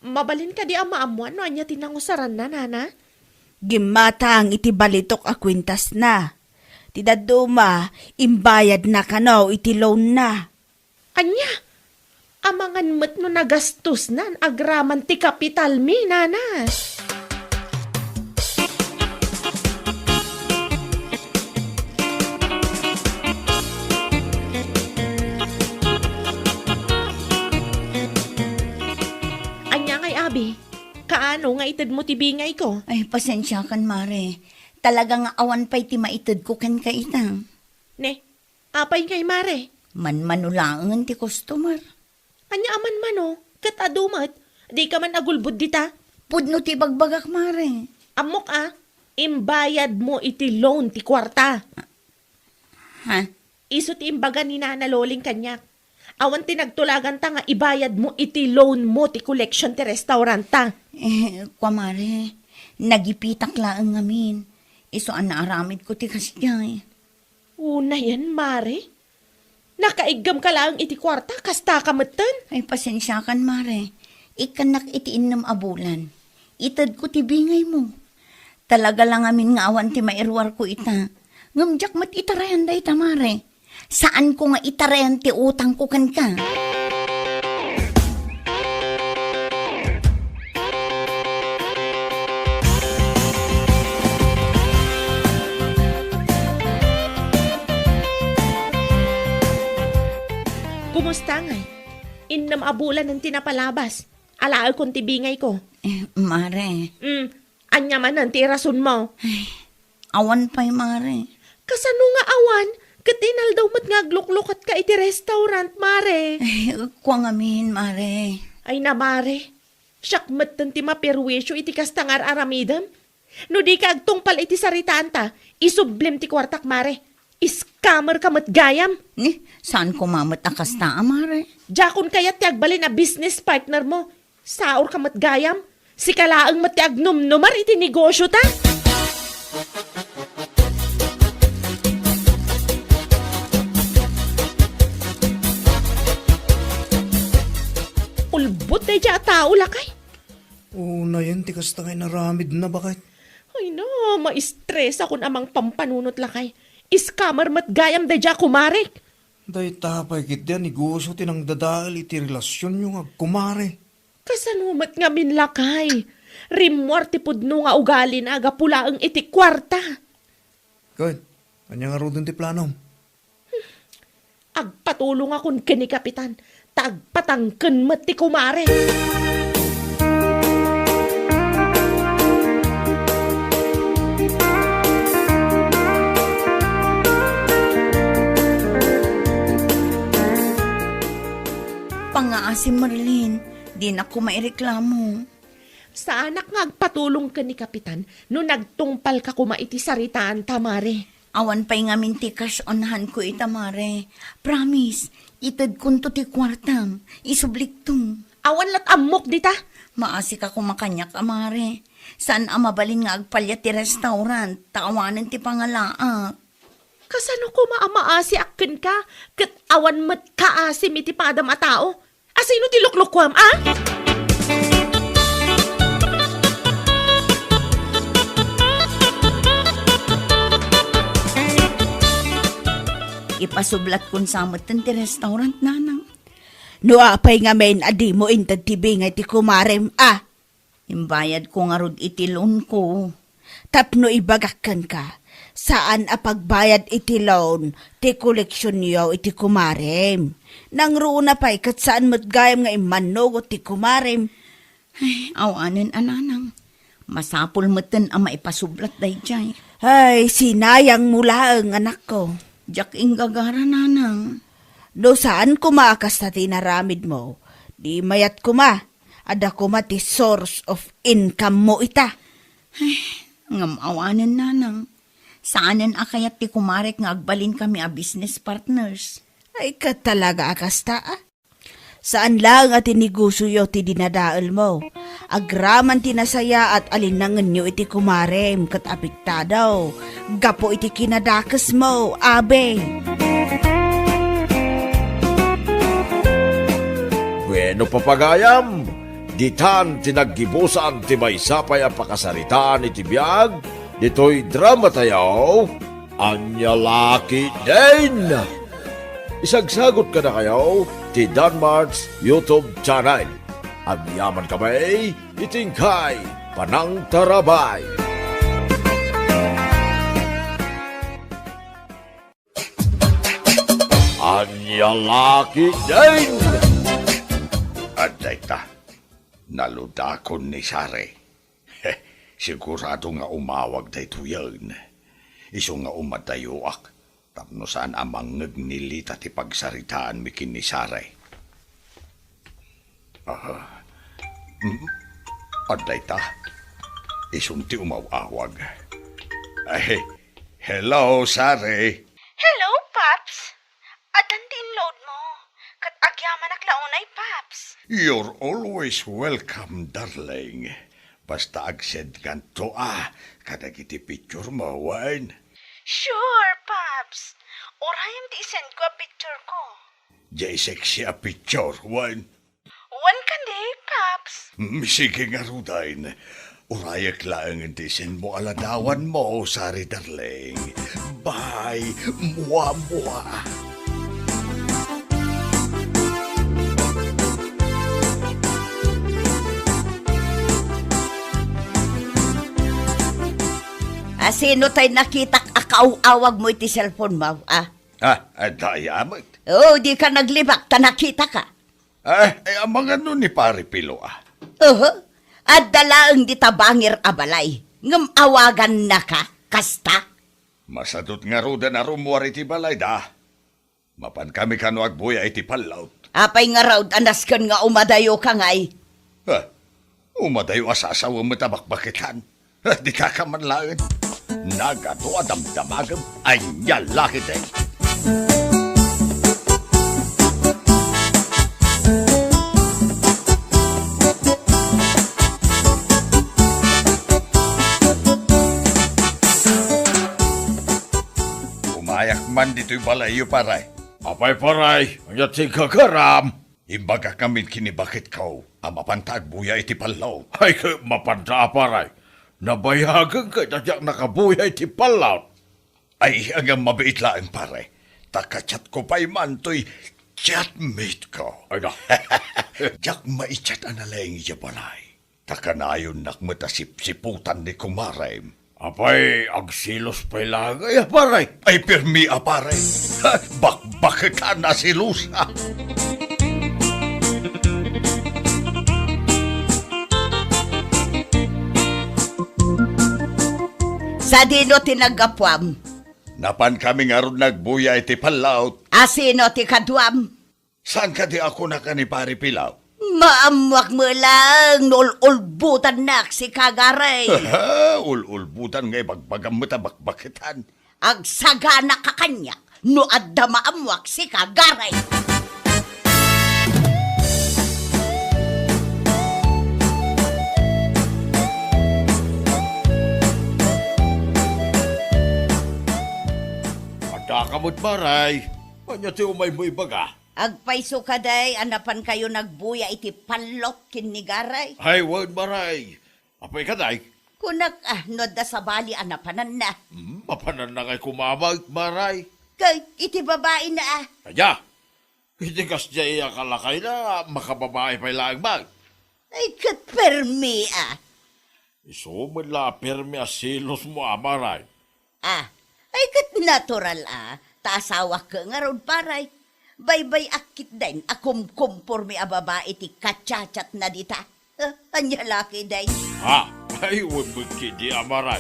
Mabalin kadi a maammuan no ania ti nangusaranna, Nana? Gimmatang iti balitok a kuentasna. Ti dadduma, imbayadna kano iti loanna. Ania? Amangan met no nagastosnan agraman ti kapitalmi, Nana. Ania ngay, Abi? Kaano nga itedmo ti bingayko? Ay, pasensiakan, Mare. Talaga nga awan pay ti maitedko kenka ita. Ne, apay ngay, Mare? Manmano laengen ti customer. Ania a manmano? Ket adu met, dika man agulbod dita? Pudno ti ibagbagak, Mare. Ammok a, imbayadmo iti loan ti kuarta. Ha? Isu ti imbaga ni Nana Loling kaniak. Awan ti nagtulaganta nga ibayadmo iti loanmo ti collection ti restauranta. Eh, kua, Mare, nagipitak laeng ngamin. Isu a naaramidko ti kasdiay. Unayen, Mare? Nakaiggamka laeng iti kuarta, kastaka metten? Ay, pasensiakan, Mare. Ikkannak iti innem a bulan. Itedko ti bingaymo. Talaga la ngamin nga awan ti mairuarko ita. Ngem diak met itarayan dayta, Mare. Saanko nga itarayan ti utangko kenka. Kumusta ngay? Innem a bulanen ti napalabas. Alaekon ti bingayko. Eh, mare. Mm, ania manen ti irasonmo? Ay, awan pay, mare. Kasano nga awan? Ket inaldaw met nga agluklukatka iti restaurant, mare. Ay, kua ngamin, mare. Ay na, mare. Siak metten ti maperwisyo iti kasta nga ar-aramidem. No dika agtungpal iti saritaanta, isublim ti kuartak, mare. Scammer ka met gayam. Ni, saan koma met a kasta a, mare? Diakon kayat ti agbalin a business partner mo. Saor ka met gayam. Sika laeng met ti agnumnumar iti negosyo ta. Ulbod daydiay a tao, lakay. Unayen ti kasta nga inaramidna, baket. Ay na, ma-stress akon a mangpampanunot, lakay. Scammer met gayam daydiay a kumarek. Dayta pay ketdi a negosyo ti nangdadael iti relasionyo nga agkumare. Kasano met ngamin, lakay? Rimmuar ti pudno nga ugalina gapu laeng iti kuarta. Ket, ania ngaruden ti planom? Agpatulongakon ken ni Kapitan, ta agpatangken met ti kumare. Pangngaasim, Marlene, dinak koma ireklamo. Saanak nga agpatulong ken ni Kapitan no nagtungpalka koma iti saritaanta, mare. Awan pay ngamin ti cash on hand ko ita, mare. Promise, itedkonto ti kuartam. Isublikto. Awan lat ammok dita. Maasika koma kaniak a, mare. Saan a mabalin nga agpaliat ti restaurant, ta awanen ti pangalaak. Kasano koma a maasiak kenka, ket awan met kaasim iti padam a tao? Asino ti luklukuam, a? Ipasublatkon sa metten ti restaurant, nanang. No apay ngamin a dimo inted ti bingay ti kumarem, a? Imbayadko ngarud iti loanko. Tapno ibagak kenka, saan a pagbayad iti loan ti koleksionyo iti kumarem. Nangruna pay ket saan met gayam nga immannugot ti kumarem. Ay, awanen a, nanang. Masapul metten a maipasublat daydiay. Ay, sinayangmo laeng, anakko. Diak inggagara, nanang. No saan koma a kasta ti inaramidmo, di mayat koma. Adda koma ti source of income mo ita. Ay, ngem awanen, nanang. Saanen a kayat ti kumarek nga agbalinkami a business partners. Ay, ket talaga a kasta, a? Saan laeng a ti negosioyo ti dinadaelmo. Agraman ti nasayaat a linnangenyo iti kumarem ket apektado gapu iti kinadakesmo, abe. Bueno, papagayam, ditan ti naggibusan ti maysa pay a pakasaritaan iti biag ditoy dramatayo, Ania La Ketdin. Isagsagot kadakayo ti Danmart's YouTube channel. Agyamankami iti inkay panangtarabay. Ania La Ketdin! Adda ita, naludakon ni Sare. Sigurado nga umawag daytoyen. Isu nga umadayoak, tapno saan a mangngeg ni Lita ti pagsaritaanmi ken ni Sare. Aha. Hmm? Adda ita. Isun ti umaw-awag. Ay, hello, Sare. Hello, Paps. Addan ti inload mo. Ket agyamanak la unay, Paps. You're always welcome, darling. Basta agsend kanto a kadagiti picture mo, wen? Sure, Paps. Urayem ti isend ko a picture ko. Jay sexy a picture, wen? Wen kadi, Paps. Mm, sige ngaruden. Urayek laengen ti isenmo a ladawanmo, Sari darling. Bye. Mua, mua. A, sino tay nakitak a kaaw-awagmo iti cellphone-mo, a? Ah, adda aya met. O, dika naglibak ta nakitaka. Ah, ay, amangan no ni Pare Pilo, a? Oho. Adda laeng dita bangir a balay. Ngem awagannaka, kasta? Masadut ngaruden a rummuar iti balayda. Mapankami kano agbuya iti pallaw. Apay ngarud a nasken nga umadayoka ngay? Ah, umadayo a sasawem met a bakbaketan. Ah, dikaka man laeng. Nagadu a damdamagem, ania la ketdi? Umayak man ditoy balayyo, pare. Apay, pare, ania ti gagaram? Imbagak ngamin ken ni baketko a mapanta agbuya iti pallaw. Ay, ket mapanta a, pare. Nabayagen ket a diak nakabuya iti pallaw. Ay, ngem mabiit laeng, pare. Ta ka-chatko pay man toy chatmate-ko. Ay, na. Diak mai-chat a nalaing idiay balay. Ta kanayonnak met a sipsiputan ni kumarem. Apay, agselos pay laeng aya, pare? Ay, permi a, pare. Ha, bakbaketan a selos, ha? Sadino ti naggapuam? Napankami ngarud nagbuya iti pallaw. A sino ti kaduam? Saan kadi a kunak a ni Pare Pilaw? Maammoak met laeng no ul-ulbotannak sika, Garay. Ul-ulbotan nga ibagbagam met a bakbaketan. Agsagana ka kaniak no adda maammoak sika, Garay. Adda ka met, Paray. Ania ti umaymo ibaga? Agpayso kadi a napankayo nagbuya iti pallot ken ni Garay? Ay, wen, Maray. Apay kadi? Kunak, ah, no adda sabali a napananna. Hmm, mapananna ngay koma met, Maray. Kay, iti babaina, ah. Ania? Iti kasdiay a kalakayna, makababai pay laeng met. Ay, ket permi, ah. Isu met la a permi a selosmo, a, Maray. Ah, ay ket natural a, ta asawak ngarud, Paray. Baybay-ak ketdin a kumkumpormi a babai ti kachatchatna dita. Ah, ania la ketdin? Ah, ay, wen met ketdi, a, Maray.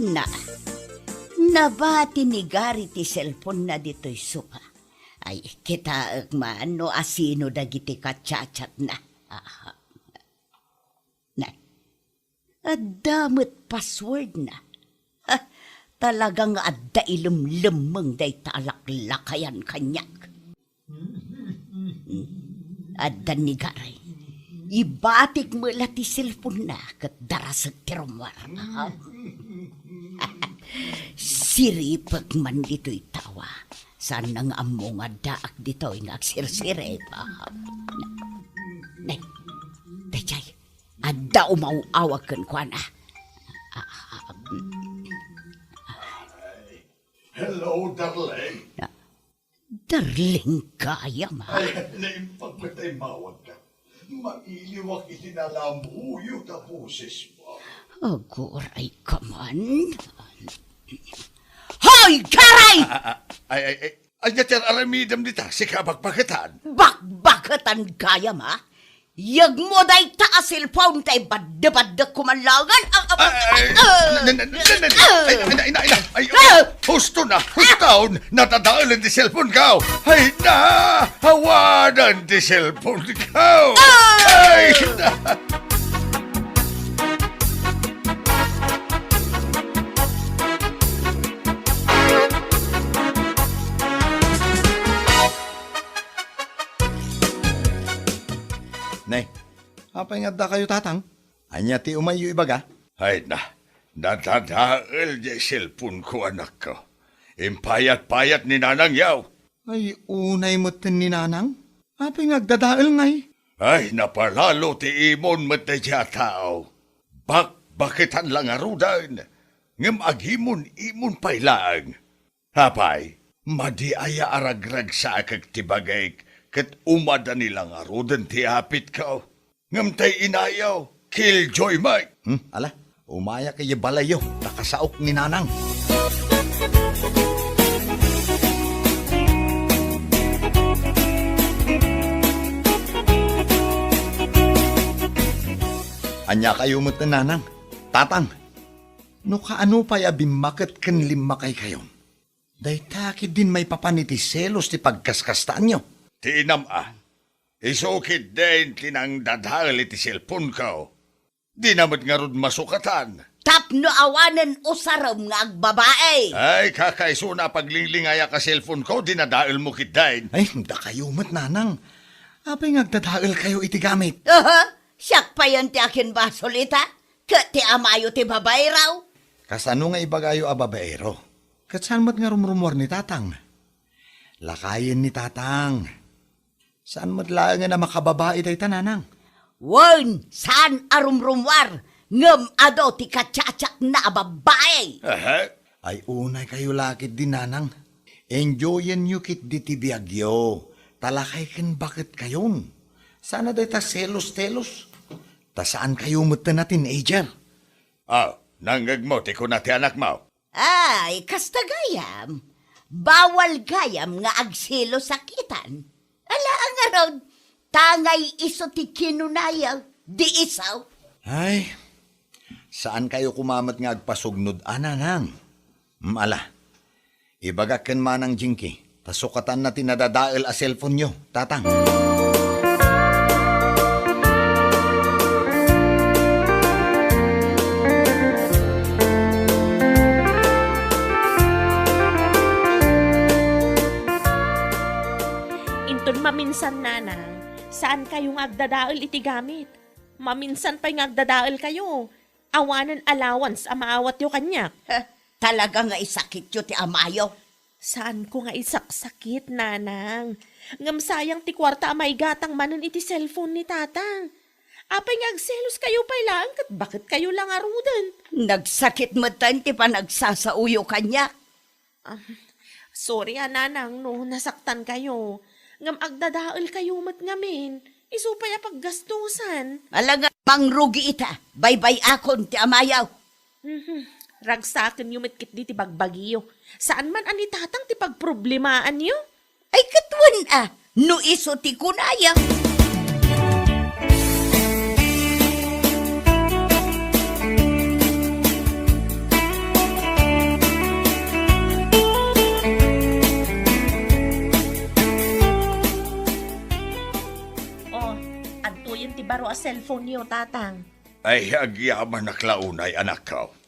Na, nabati ni Gary ti cellphone-na ditoy sofa. Ay, kitaek man no asino dagiti kachatchatna. Aha. Na, adda met password-na. Ha, talaga nga adda ilemlemmeng dayta a laklakayan kaniak. Adda ni Garay. Ibatik met la ti cellphone-na ket darasek ti rummuar. Siripek man ditoy tawa. Saanna nga ammo nga addaak ditoy nga agsirsirip. Nay, daydiay, adda umaw-awag kenkuana. Hello, darling. Darling gayam, a? Ay, naimbag met a immawagka. Mailiwak iti nalamuyot a bosesmo. Aguray ka man. Hoy, Garay! A, a, a, ay, ay, ay, ania ti ar-aramidem dita? Sika a bakbaketan? Bakbaketan gayam, a? Yegmo dayta a cellphone tay badde-baddekko man laengen. A, a, a, ay, a, na, na, na, na, na, ay, ay, na, ina, ina, ay, ah! Husto na, hustaon, nadadaelen ti cellphone-ko. Ay, na, awanan ti cellphone-ko. Ah! Ay, na. Nay, apay nga addakayo, Tatang? Ania ti umayyo ibaga? Ay na, nadadael diay cellphone-ko, anakko. Impayat-payat ni Nanang yaw. Ay, unay metten ni Nanang? Apay nga agdadael ngay? Ay, napalalo ti imon met daydiay a tao. Bakbaketan la ngaruden, ngem agimon-imon pay laeng. Apay, Madi aya a ragragsakek ti bagik ket umadani la ngaruden ti apitko? Ngem tay inayo, killjoy met. Hmm, ala, umayak idiay balayyo, ta kasaok ni Nanang. Ania kayo met, Nanang? Tatang, no kaano pay a bimmaket ken limmakaykayon, dayta ketdin maipapan iti selos ti pagkaskastaanyo. Ti inam a, isu ketdin ti nangdadael iti cellphone-ko. Dina met ngarud masukatan. Tapno awanen usarem nga agbabae. Ay, kakaisuna a paglinglingayak a cellphone-ko, dinadaelmo ketdin. Ay, dakayo met, Nanang. Apay nga agdadaelkayo iti gamit? Aha, siak payen ti akinbasol ita, ket ti amayo ti babaero. Kasano nga ibagayo a babaero? Ket saan met nga rumrumuar ni Tatang? Lakayen ni Tatang. Saan met laengen a makababae dayta, Nanang? Wen, saan a rumrumuar, ngem adu ti kachachaatna a babbai. Aha. Ay, unaykayo la ketdi, Nanang. Enjoyenyo ketdi ti biagyo, ta lakay ken baketkayon. Saan a dayta selos-telos. Ta saankayo metten a teenager. Ah, nangngegmo ti kuna ti anakmo? Ay, kasta gayam. Bawal gayam nga agselos a kitan. Ala, ngarud, tangay isu ti kinunaya, di isu. Ay, saankayo koma met nga agpasugnod a, Nanang? Mm, ala, ibagak ken Manang Jinky. Ta sukatanna ti nadadael a cellphone-yo, Tatang. Inton maminsan, Nanang, saankayo nga agdadael iti gamit. Maminsan pay nga agdadaelkayo. Awanen allowance a maawatyo kaniak. Heh, talaga nga isakityo ti amayo. Saanko nga isaksakit, Nanang. Ngem sayang ti kuarta a maigatang manen iti cellphone ni Tatang. Apay nga agseloskayo pay laeng ket baketkayo la ngaruden? Nagsakit metten ti panagsasaoyo kaniak. Ah, sorry a, Nanang, no nasaktankayo. Ngem agdadaelkayo met ngamin. Isu pay a paggastusan. Ala nga, mangrugi ita. Baybay-akon ti amayo. Mhm. Ragsakenyo met ketdi ti bagbagiyo. Saan man a ni Tatang ti pagproblemaanyo? Ay, ket wen a, no isu ti kunaya. Oh, adtoyen ti baro a cellphone-yo, Tatang. Ay, agyamanak la unay, anakko.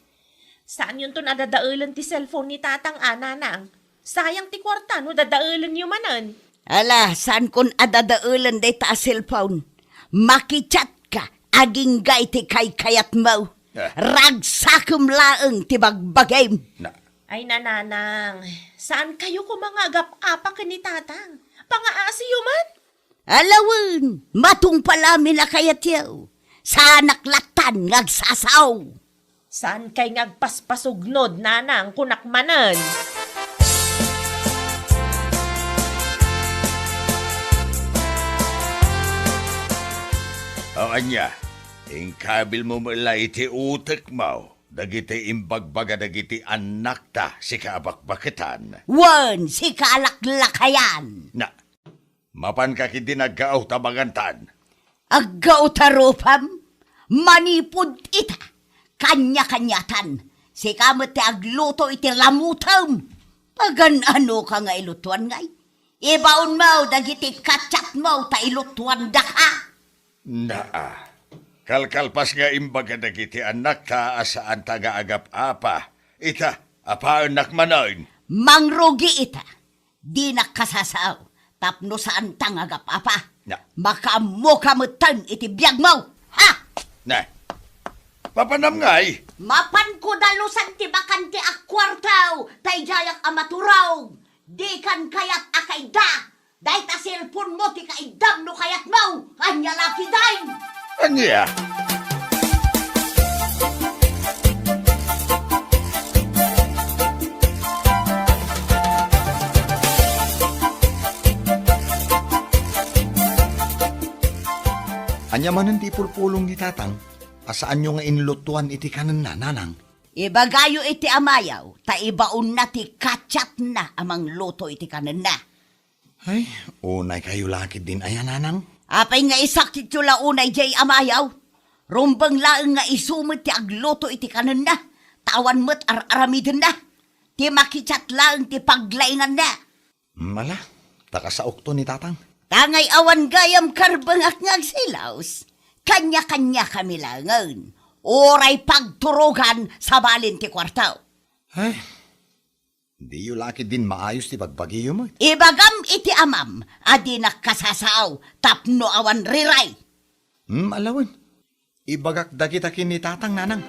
Saanyonton a dadaelen ti cellphone ni Tatang a, Nanang. Sayang ti kuarta no dadaelenyo manen. Ala, saankon a dadaelen dayta a cellphone. Makichat-ka agingga iti kaykayatmo. Ah. Ragsakem laeng ti bagbagim. Na. Ay, Nanang, saankayo koma nga agap-apa ken ni Tatang? Pangaasiyo man. Ala wen, matungpal amin a kayatyo. Saanak lattan nga agsasao. Saankay nga agpaspasugnod, Nanang, kunak manen. O ania, inkabilmo met la iti utekmo dagiti imbagbaga dagiti annakta, sika a bakbaketan. Wen, sika a laklakayan. Na, mapanka ketdi nga aggaw ta magantan. Aggaw ta rupam? Manipud ita, kaniakaniatan, sika met ti agluto iti lamutem. Pagan-anoka nga ilutoan ngay? Ibaonmo dagiti kachatmo ta ilutoandaka. Naa, kalkalpas nga imbaga dagiti annakta a saanta nga agap-apa. Ita, apaennak manen. Mangrugi ita. Dinak kasasao tapno saanta nga agap-apa. Na. Makaammoka metten iti biagmo. Ha? Na. Mapanam ngay? Mapanko dalusan ti bakante a kuarto, ta idiayak a maturog. Dikan kayat a kaidda. Dayta cellphone-mo ti kaiddam no kayatmo. Ania la ketdin? Ania? Ania manen ti ipulpulong ni Tatang a saanyo nga inlutuan iti kanenna, Nanang? Ibagayo iti amayo, ta ibaonna ti kachatna a mangluto iti kanenna. Ay, unay kayo lakit din aya, Nanang? Apay nga isakityo la unay jay amayo? Rumbeng laeng nga isu met ti agluto iti kanenna, ta awan met ar-aramidenna. Ti makichat laeng ti paglainganna. Mala, ta kasaokto ni Tatang. Tangay awan gayam karbengak nga agsilaos. Kanya-kanya kami laengen. Uray pagturogan sabalin ti kuarto. Ay, diyo lakit din maayos ti bagbagiyo met. Ibagam iti amam a dinak kasasao tapno awan riray. Hmm, alawen. Ibagak dagita ken ni Tatang, Nanang.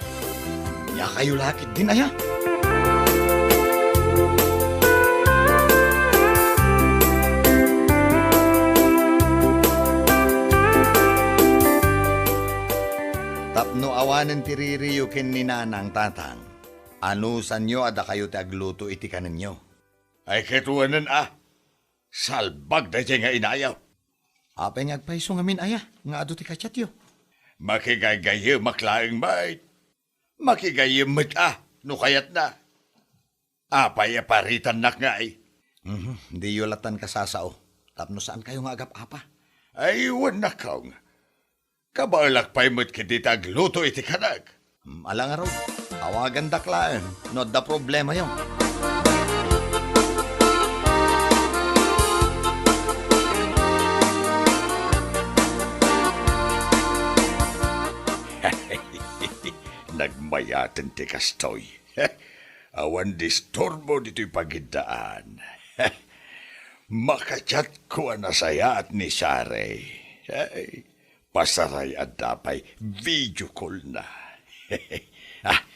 Dakayo lakit din aya. Tapno awanen ti ririyo ken ni Nanang, Tatang, anusanyo a dakayo ti agluto iti kanenyo. Ay, ket wen a, salbag daydiay nga inayo. Apay nga agpayso ngamin aya nga adu ti kachatyo? Makigaygayemak laeng met. Makigayyem met a no kayatna. Apay a paritannak ngay? Mhm, diyo lattan kasasao tapno saankayo nga agap-apa. Ay, wen a, Kong. Kabaelak pay met ketdi ti agluto iti kanek. Hmm, ala ngarud, awagandak laeng no adda problemayo. Nagmayaten ti kastoy. Awan disturbo ditoy pagiddaan. Makachatko a nasayaat ni Sare. Ay, pasaray adda pay video call na. Ah,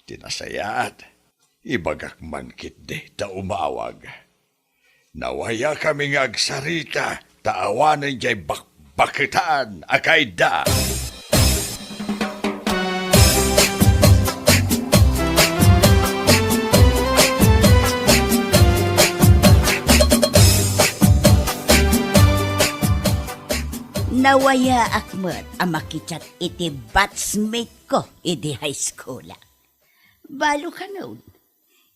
ti nasayaat, ibagak man ketdi ta umawag. Nawayakami nga agsarita ta awanen jay bakbaketan a kaidda. Nawayaak met a makichat iti batchmate ko idi high school. Balo kanon,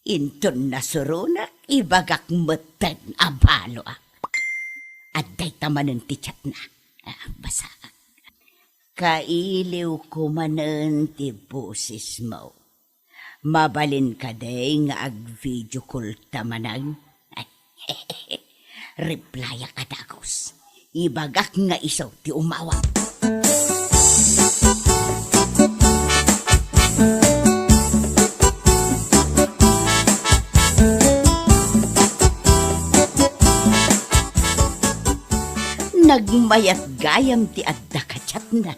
inton nasuronak, ibagak metten a baloak. Adda ita manen ti chatna. Ah, basaak. Kailiwko manen ti bosesmo. Mabalin kadi nga ag-video call ta manen? Replyak a dagus. Ibagak nga isu ti umawag. Nagmayat gayam ti adda kachatna.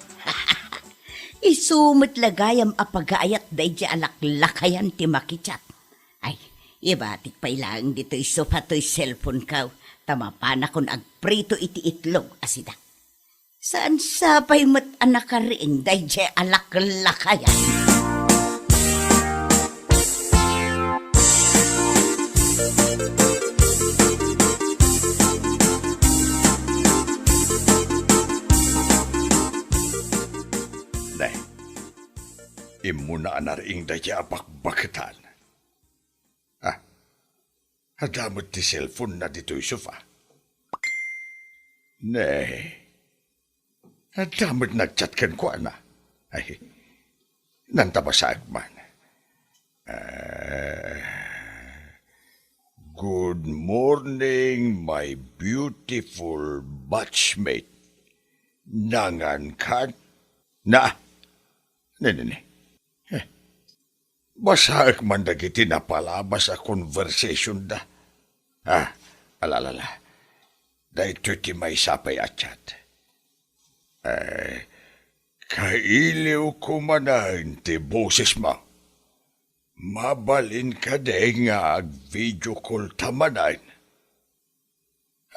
Isu met la gayam a pagaayat daydiay a laklakayan ti makichat. Ay, ibatik pay laeng ditoy sofa toy cellphone ko, ta mapanakon agprito iti itlog a sida. Saan sa pay met a nakariing daydiay a laklakayan? Ne, immuna a nariing daydiay a bakbaketan. Ah, adda met ti cellphone na ditoy sofa. Ne, adda met nagchat kenkuana. Ay, nanta basaek man. Ah, "Good morning, my beautiful batchmate. Nangan kan?" Na, ne, ne, ne. Eh, basaek man dagiti napalabas a conversation da. Ah, ala, ala, ala. Daytoy ti maysa pay a chat. Eh, kailiwko manen ti bosesmo. Mabalin kadi nga ag-video call ta manen?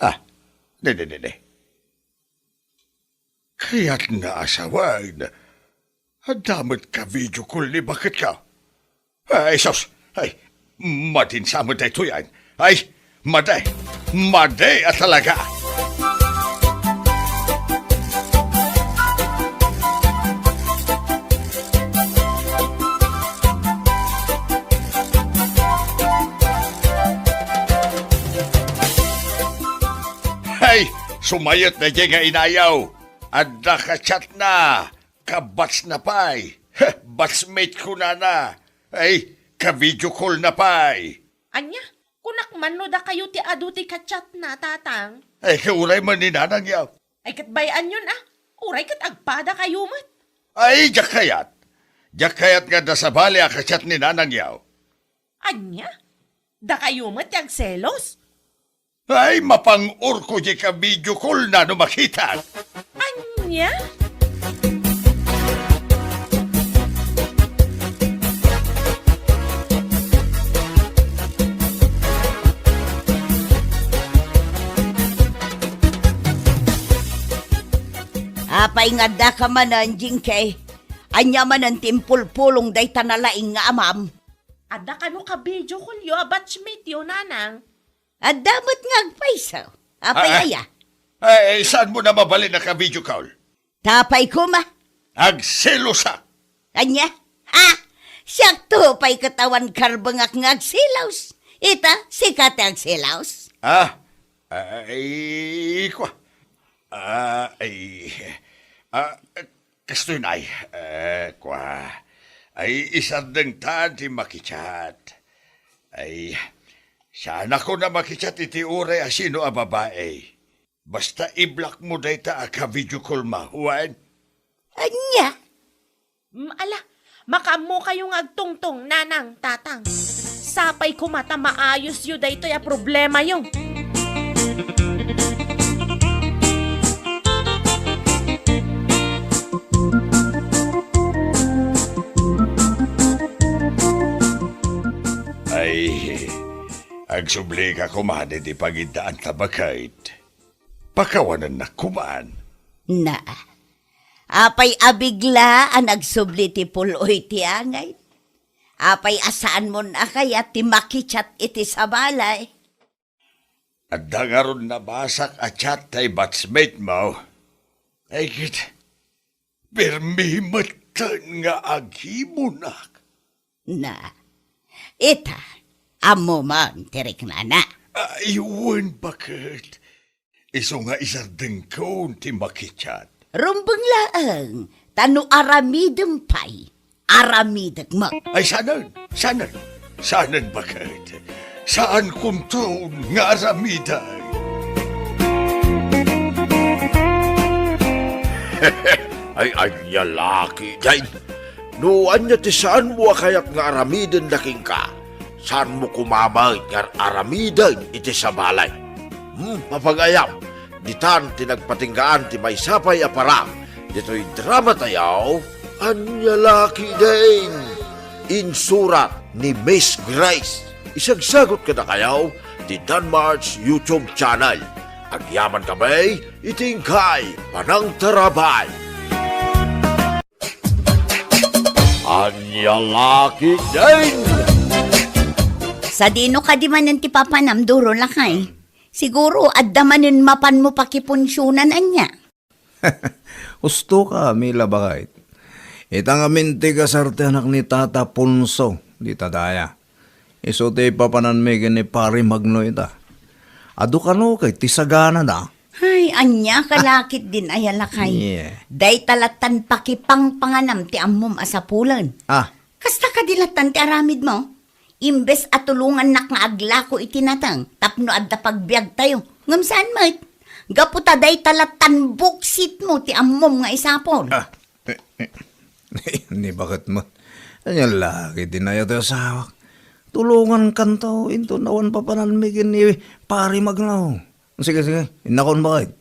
Ah, ne, ne, ne, ne. Kayatna a sawen, adda met ka-video call ni baket ka. Ay, sus! Ay, madin sa met daytoy, ay. Ay, madi! Madi a talaga! Tumayot daydiay nga inayaw. Adda ka-chatna. Ka-batch na pay. Heh, batchmate ko nana. Ay, ka-video call na pay. Ania? Kunak man no dakayo ti adu ti ka-chatna, Tatang. Ay, kauray man ni Nanang yaw. Ay, ket bay-anyon a. Uray ket agpadakayo met. Ay, diak kayat. Diak kayat nga adda sabali a ka-chat ni Nanang yaw. Ania? Dakayo met ti agselos? Ay, mapang-or ko diay ka-video call na no makitak. Ania? Apay nga adda ka manen, Jinky? Ania manen ti impulpulong dayta nalaing nga amam? Adda kano ka-video call yo a batchmate yo, Nanang? Adda met nga agpayso. Apay Ah, ah. aya? Ay, saan mo na mabalin a ka-video call? Tapay koma. Agselosak. Ania? Ha? Siakto pay ket awan karbengak nga agselos. Ita, sika ti agselos? Ah, ay, kwa. Ah, ay, ah, kastoy na ay, eh, kwa. Ay, isardengtan ti makichat. Ay, saanakon a makichat iti uray a sino a babai. Basta i-block mo dayta a ka-video call mo, wen? Ania? Mm, ala, makaammokayo nga agtungtong, Nanang, Tatang. Sapay koma ta maayosyo daytoy a problemayo. Ay, agsubli ka koma iti pangiddaan ta baket. Pakawanennak koman. Na, apay a bigla a nagsubli ti pul-oy ti angay? Apay a saanmon a kayat ti makichat iti sabali? Adda ngarud nabasak a chat tay batchmate mo. Ay, ket, permi metten nga agibunak. Na, ita, ammo man ti riknana. Ay, wen, baket. Isu nga isardengkon ti makichat. Rumbeng laeng, ta no aramidem pay, aramidek met. Ay, sanen, sanen, sanen, baket. Saankonton nga aramiden. Ay, ania la ketdin? No ania ti saanmo a kayat nga aramiden da kenka, saanmo koma met nga ar-aramiden iti sabali. Hmm, mapagayam, ditan ti nagpatinggaan ti maysa pay a parang ditoy drama tayo, Ania la ketdin? Insurat ni Miss Grace. Isagsagot kadakayo ti Danmar's YouTube channel. Agyaman kami iti inkay panangtarabay. Ania la ketdin? Sadino kadi manen ti papanam, Duro, lakay? Siguro, adda manen mapanmo pakipunsionan, ania? Husto ka, Mila, baket. Ita ngamin ti kasarteanak ni Tata Ponso, dita daya. Isu ti papananmi ken ni Pari Magno ita. Adu kano ket ti saganada. Ay, ania ka la ketdin aya, lakay? Yeah. Dayta lattan pakipangpanganam ti ammom a sapulen. Ah. Kasta kadi lattan ti aramidmo? Imbes a tulongannak nga aglako iti nateng tapno adda pagbiagtayo, ngem saan met. Gapu ta dayta lattan buksitmo ti ammom nga isapul. Ah, eh, eh, ni baket met. Ania la ketdin aya ti asawak? Tulongankanto inton awan papananmi ken ni Pari Magno. Sige, sige, innakon, baket.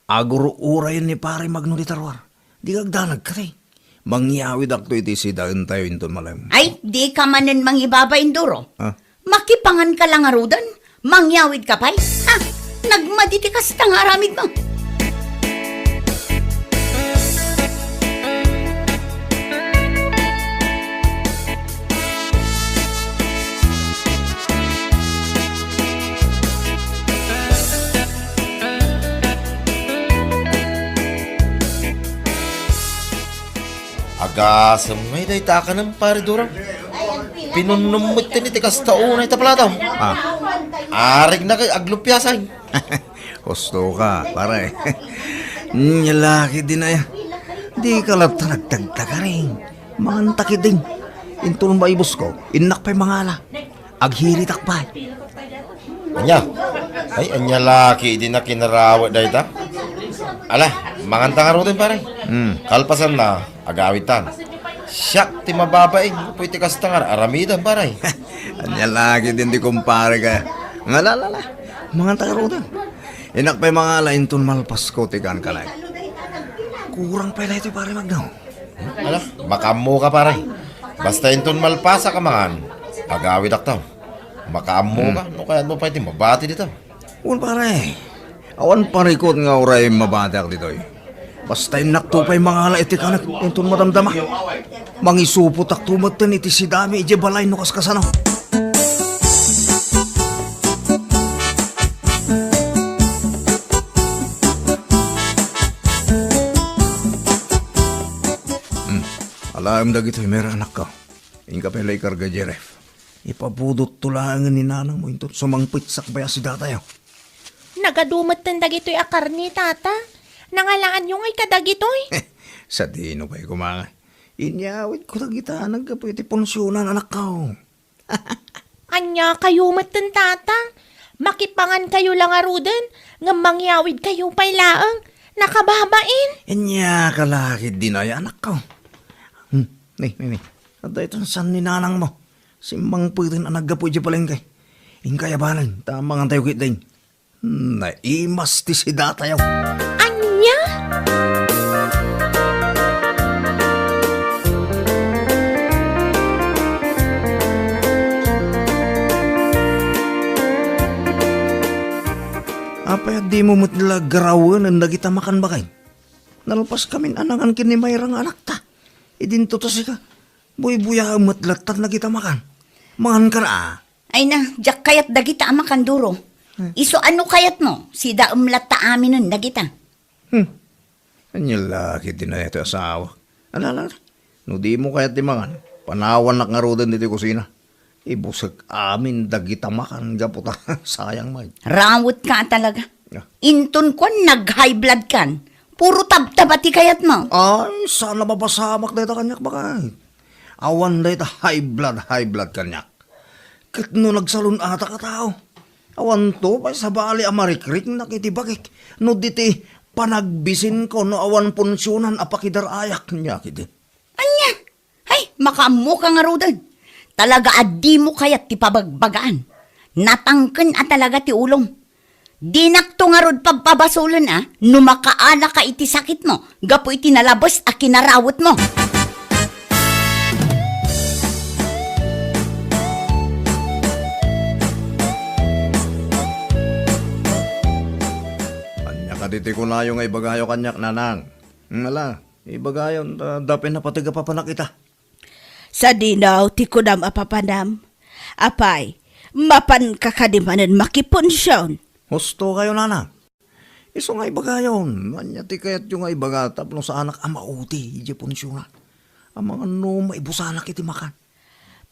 Agur-urayen ni Pari Magno dita ruar. Dika agdanag, kadi. Mangyawidakto iti sidaentayo inton malem. Ay, dika manen mangibabain, Duro. Ah? Makipanganka la ngaruden? Mangyawidka pay? Ha? Nagmadi ti kasta nga aramidmo. Agasem ngay dayta a kanem, Pari Duro. Pinunnom metten iti kasta unay ta plato. Ah. Arigna kay aglupiasan. Husto ka, pare. Nya la ketdin aya. Dika latta nagtagtagaring. Manganta ketdin. Inton maibusko, innak pay mangala. Aghiritak pay. Ania? Ay, ania la ketdin a kinarawet dayta? Ala, manganta ngaruden, pare. Hmm. Kalpasanna, agawidtan. Siak ti mababain, gapu iti kasta nga ar-aramidem, pare. Ania la ketdin ti kumpare ka. Nga la, la, la. Manganta ngaruden. Innak pay mangala inton malpasko ti kankanayo. Kurang pay daytoy, pare Magno. Ala, makaammoka, pare. Basta inton malpasak a mangan, agawidakto. Makaammoka, hmm, no kayatmo pay ti mabati dita. Wen, pare. Awan parikut nga uray mabatiak ditoy. Basta innakto pay mangala iti kanek inton madamdama. Mangisupotakto metten iti sidami idiay balay no kaskasano. Hmm. Alaem dagitoy, Mer, anakko. Inka pay la ikarga, Jeref. Ipabudotto laengen ni nanangmo inton sumangpet sakbay a sidatayo. Nagadu metten dagitoy a karne, Tata. Nangalaanyo ngay kadagitoy? Sadino pay koma nga. Inyawidko dagita naggapu iti punsionan, anakko. Ania kayo metten, Tata? Makipangan kayo la ngaruden, ngem mangyawid kayo pay laeng. Nakababain. Ania ka la ketdin aya, anakko. Hmm, ni, ni, ni. Adda iton saan ni nanangmo. Simmangpeten a naggapu idiay palengke. Inkay abanen, ta mangantayo ketdin. Naimas ti sidatayo. Ania? Apay a dimo met la garawenen dagita makan, baket? Nalpaskamin a nangan ken ni Mayra nga anakta. Idinto ta sika. Buybuyaem met lattan dagita makan. Mangan ka na, a. Ay na, diak kayat dagita a makan, Duro. Hmm. Isu a no kayatmo, sidaem latta aminen dagita. Hmm. Ania la ketdin aya ti asawa. Ala, ala, ala. No dimo kayat ti mangan, panawannak ngaruden ditoy kusina. Ibusek amin dagita makan gapu ta sayang met. Rawetka a talaga. Ah. Inton kuan nag-high blood kan, puro tabtaba ti kayatmo. Ay, saan a mapasamak dayta kaniak, baket. Awan dayta high blood, high blood kaniak. Ket no nagsalun-atak a tao, awanto pay sabali a marikriknak iti bagik no di ti panagbisinko no awan punsionan a pakidar-ayak, nia ketdi. Ania? Ay, makaammoka ngaruden. Talaga a dimo kayat ti pabagbagaan. Natangken a talaga ti ulom. Dinakto ngarud pabpabasolen a no makaanaka iti sakitmo gapu iti nalabes a kinarawetmo. Ania kadi ti kunayo nga ibagayo kaniak, nanang? Ala, ibagayon ta dapen napateg a papanak ita. Sadino ti kunam a papanam? Apay, mapanka kadi manen makipunsion? Husto kayo, nanang. Isu nga ibagayon, ania ti kayatyo nga ibaga tapno saanak a mauti idiay punsionan? Amangan no maibusanak iti makan.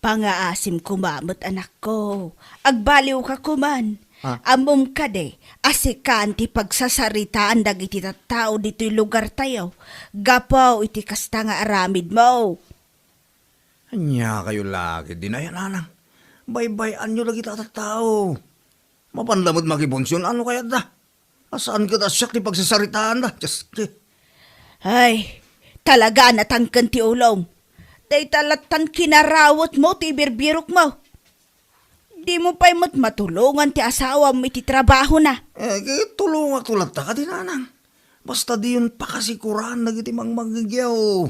Pangaasim koma met, anakko. Agbaliwka koman. Ah. Ammom kadi a sikan ti pagsasaritaan dagiti tattao ditoy lugartayo gapu iti kasta nga aramidmo. Ania kayo la ketdin aya, nanang? Baybay-anyo dagita a tattao. Mapan la met makipunsion, ano kayatda? A saan ket a siak ti pagsasaritaanda? Dios, ti. Ay, talaga a natangken ti ulom. Dayta lattan kinarawetmo ti ibirbirokmo. Dimo pay met matulongan ti asawam iti trabahona. Eh, tulongakto latta kadi, nanang. Basta diyon pakasikuran dagiti mangmangngegyaw.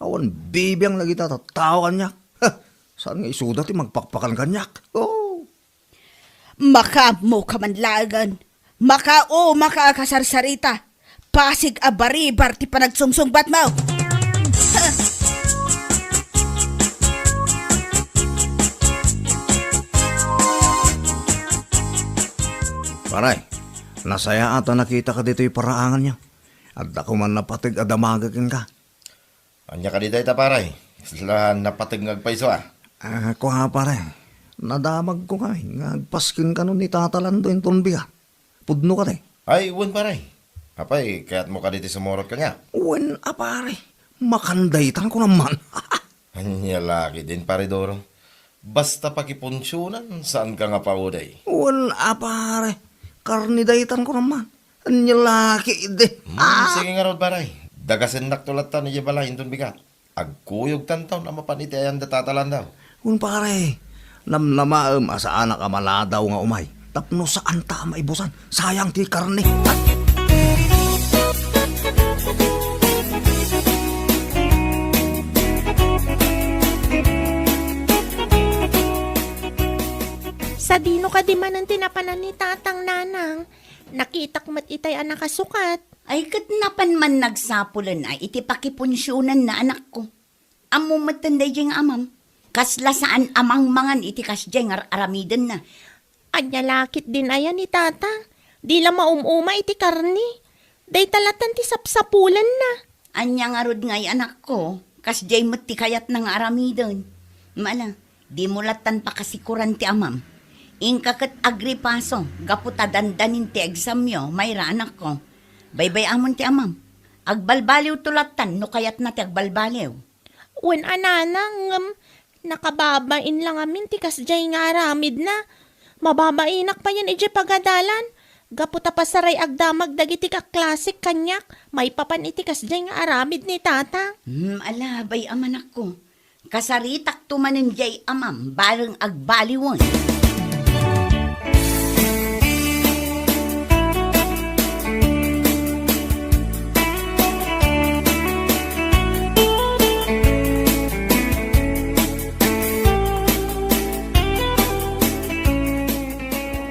Awan bibiang dagita tattao kaniak. Ha, saan nga isuda ti magpakpakan kaniak? Oh. Makaammoka man laengen. Makaumaka a kasarsarita. Pasig a baribar ti panagsungsungbatmo. Pare, nasayaat a nakitaka ditoy paraanganyo. Adda koman napateg a damagek kenka. Ania kadi dayta, pare? Kasla napateg nga agpayso, a. Ah, kua, pare. Nadamagko kami nga agpasken kano ni Tata Lando inton bigat. Pudno kadi. Ay, wen, pare. Apay, kayatmo kadi ti sumurot kaniak? Wen a, pare. Makandaytan ko naman. Ania la ketdin, pare Doro. Basta pakipunsionan, saanka nga paudey. Wen a, pare. Karne daytan ko naman. Ania la ketdi. Hmm, ah, sige ngarud, pare. Dagasennakto lattan idiay balay inton bigat. Agkuyogtanton a mapan iti ayan da Tata Landau. Wen, pare, namnamaem a saanak a maladaw nga umay tapno saanta a maibusan. Sayang ti karne. Sadino kadi manen ti napanan ni Tatang, Nanang? Nakitak met itay a nakasukat. Ay, ket napan man nagsapulen a iti pakipunsionanna, anakko. Ammom metten daydiay nga amam. Kasla saan a mangmangan iti kasdiay nga ar-aramidenna. Ania la ketdin aya ni Tata? Di la maum-uma iti karne. Dayta lattan ti sapsapulenna. Ania ngarud ngay, anakko? Kasdiay met ti kayatna nga aramiden. Mala, dimo lattan pakasikoran ti amam. Inka ket agripaso gapu ta dandanin ti examyo, Mayra, anakko. Baybay-amon ti amam. Agbalbaliwto lattan no kayatna ti agbalbaliw. Wen a, Nanang, ngem nakababain la ngamin ti kasdiay nga aramidna. Mababainak payen idiay pagadalan. Gapu ta pasaray agdamag dagiti kaklasik kaniak maipapan iti kasdiay nga aramid ni Tata. Hmm, ala, bay-am, anakko. Kasaritakto manen diay amam bareng agbaliwen.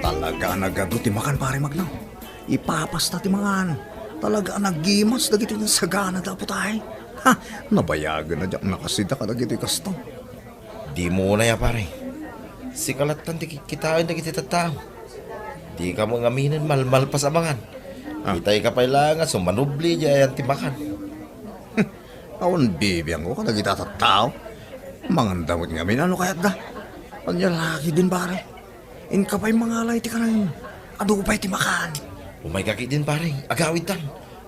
Talaga a nagadu ti makan, Pare Magno. Ipapasta ti mangan. Talaga a nagimas dagiti nasaganada a putay. Ha, nabayagen a diak nakasida kadagiti kasto. Dimo unay a, pare. Sika lattan ti kitkitaen dagiti tattao. Dika met ngaminen malmalpas a mangan. Ah. Itayka pay laeng a sumanubli diay ayan ti makan. Awan bibiangko kadagiti tattao. Manganda met ngamin no kayatda. Ania la ketdin, pare? Inka pay mangala iti kanen. Adu pay ti makan. Umayka ketdin, pare. Agawidtan.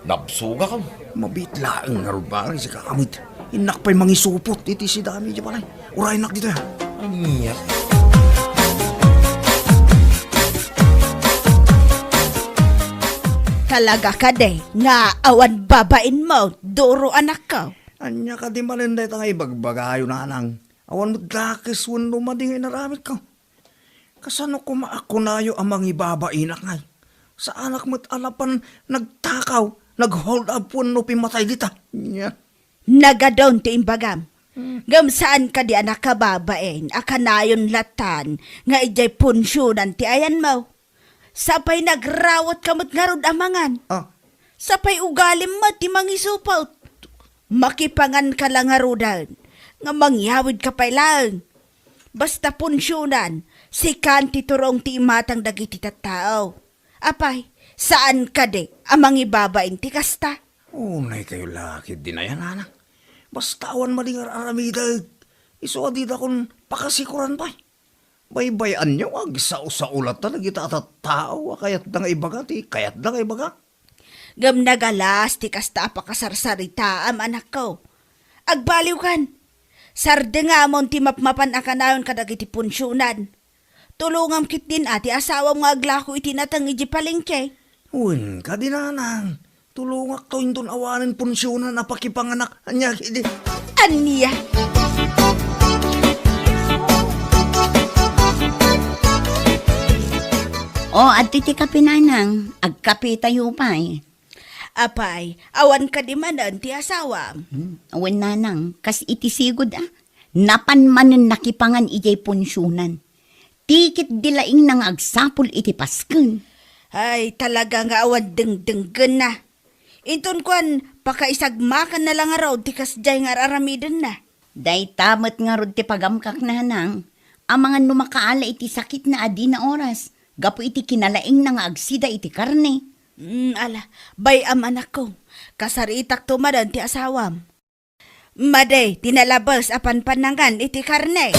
Nabsogakon. Mabiit laeng ngarud, pare, sika met. Innak pay mangisupot iti sidami idiay balay. Uraynak ditoy, ha? Ania? Talaga kadi nga awan babainmo, Doro, anakko? Ania kadi manen dayta nga ibagbagayo, Nanang? Awan met dakes wenno madi nga inaramidko. Kasano koma a kunayo a mangibabainak ngay? Saanak met a napan nagtakaw, nag-hold up wenno pimmatay dita. Nya. Nagadun ti imbagam. Hmm. Ngem saan kadi a nakababain a kanayon lattan nga idiay punsionan ti ayanmo? Sapay nagrawatka met ngarud a mangan. Ah. Sapay ugalim met ti mangisupot. Makipanganka la ngaruden nga mangyawidka pay laeng. Basta punsionan, sikan ti turong ti imatang dagiti tattao. Apay, saan kadi a mangibabain ti kasta? Unay kayo la ketdin aya, Nanang. Basta awan madi nga ar-aramidek. Isu a didakon pakasikoran pay. Baybay-anyo nga agsao-sao latta dagita a tattao a kayatda nga ibaga ti kayatda nga ibaga. Ngem nagalas ti kasta a pakasarsaritaam, anakko. Agbaliwkan. Sardengamon ti mapmapan a kanayon kadagiti punsionan. Tulongam ketdin a ti asawam nga aglako iti nateng idiay palengke. Wen kadi, Nanang, tulongakto inton awanen punsionan a pakipanganak. Ania ketdi? Ania? O, adtoy ti kape, Nanang. Agkapetayo pay. Apay, awan kadi manen ti asawam? Hmm, wen, Nanang, kas iti sigud a. Napan manen nakipangan idiay punsionan. Ti ketdi laingna nga agsapul iti pasken. Ay, talaga nga awan dengdenggenna. Inton kuan, pakaisagmakanna la ngarud ti kasdiay nga ar-aramidenna. Dayta met ngarud ti pagamkak, Nanang. Amangan no makaala iti sakitna a dina oras, gapu iti kinalaingna nga agsida iti karne. Mm, ala, bay-am, anakko. Kasaritakto manen ti asawam. Madi ti nalabes a panpanangan iti karne.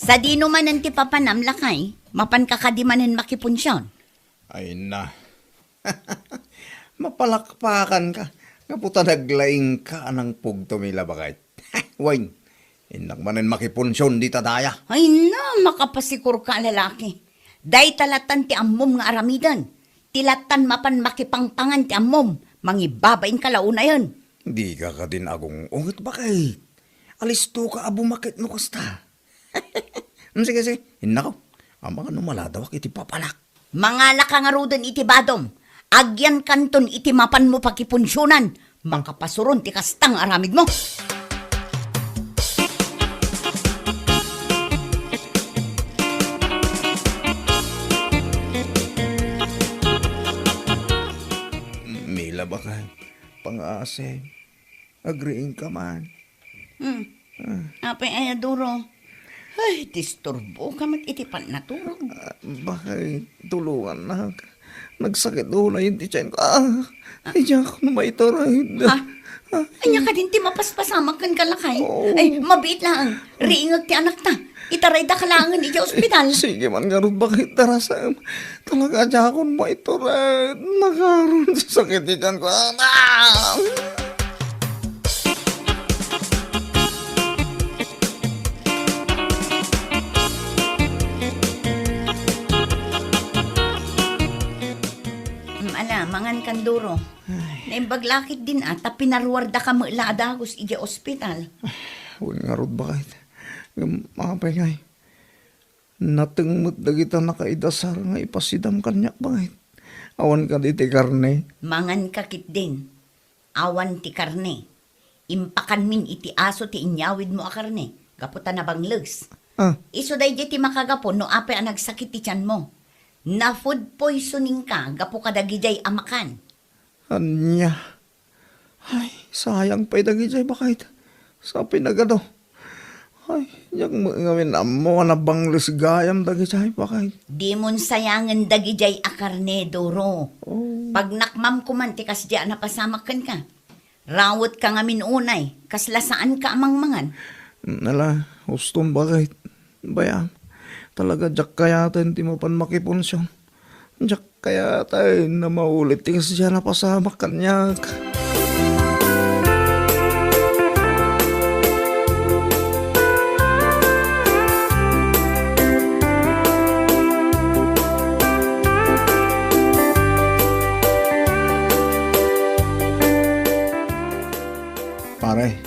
Sadino manen ti papanam, lakay? Mapanka kadi manen makipunsion? Ay na. Mapalakpakanka. Gapu ta naglaingka a nangpugto mi la, baket. Wen, innak manen makipunsion dita daya. Ay na, makapasikorka a lalaki. Dayta latan ti ammom nga aramiden. Ti latan mapan makipangpangan ti ammom. Mangibabainka la unayen. Dika kadin agung-unget, baket. Alistoka a bumakit no kasta. Mm, sige, sige. Innako. Amangan no maladawak iti papanak. Mangalaka ngaruden iti badom. Agyankanton iti mapanmo pakipunsionan. Makapasuron ti kasta nga aramidmo. Mila, baket. Pangasim. Agriingka man. Hmm. Ah. Apay aya, Duro? Ay, disturboka met iti pannaturog. Ah, baket, tulongannak. Nagsakit unay ti tiyanko. Ah, ay, diak no maitured. Ah, ah. Ania kadin ti mapaspasamak kenka, lakay? Oo. Ay, mabiit laeng. Riingek ti anakta. Itaraydaka laengen idiay ospital. Sige man ngarud, baket, darasem. Talaga a diakon maitured. Nakaron ti sakit ti tiyanko. Ah! Mm, ala, mangan kan, Duro. Ay. Naimbag lakit din, ah, ta pinaruardaka met la a dagus idiay ospital. Ay, wen ngarud, baket. Ngem, apay ngay? Nateng met dagita nakaidasar nga ipasidam kaniak, baket. Awan kadi ti karne? Manganka ketdin. Awan ti karne. Impakanmin iti aso ti inyawidmo a karne, gapu ta nabangles. Ah. Isu daydiay ti makagapu no apay a nagsakit ti tianmo. Na-food poisoningka gapu kadagidiay a makan. Ania? Ay, sayang pay dagidiay, baket. Sa pinagado. Ay, diak met ngamin ammo a nabangles gayam dagidiay, baket. Dimon sayangen dagidiay a karne, Duro. Oh. Pagnakmam koman ti kasdiay a napasamak kenka. Rawetka ngamin unay, kasla saanka a mangmangan. Ala, uston, baket. Bayam, talaga diak kayaten ti mapan makipunsion. Diak kayaten a maulit ti kasdiay a napasamak kaniak. Pare,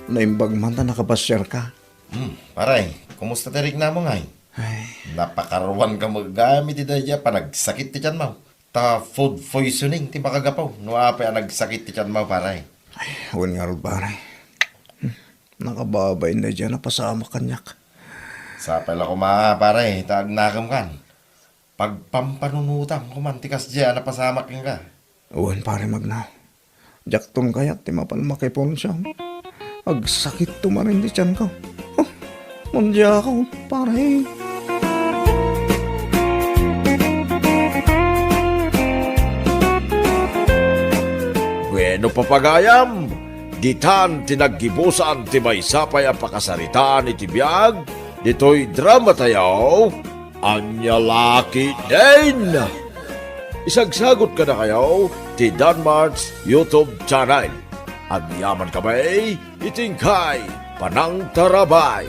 naimbag man ta nakapasiarka. Hmm, pare, kumusta ti riknamo ngay? Ay. Napakaruanka met gayam iti daydiay a panagsakit ti tianmo. Ta food poisoning ti makagapu no apay a nagsakit ti tianmo, pare. Ay, wen ngarud, pare. Hmm, nakababain daydiay a napasamak kaniak. Sapay la koma, pare, ta agnakemkan. Pagpampanunotam koman ti kasdiay a napasamak kenka. Wen, pare, Magnaw. Diakton kayat ti mapan makipunsion. Agsakitto manen ti tianko. Oh, mandiako, pare. Bueno, papagayam, ditan ti naggibusan ti maysa pay a pakasaritaan iti biag ditoy dramatayo. Ania la ketdin? Isagsagot kadakayo ti Danmart's YouTube channel. Agyaman kami iti inkay panangtarabay.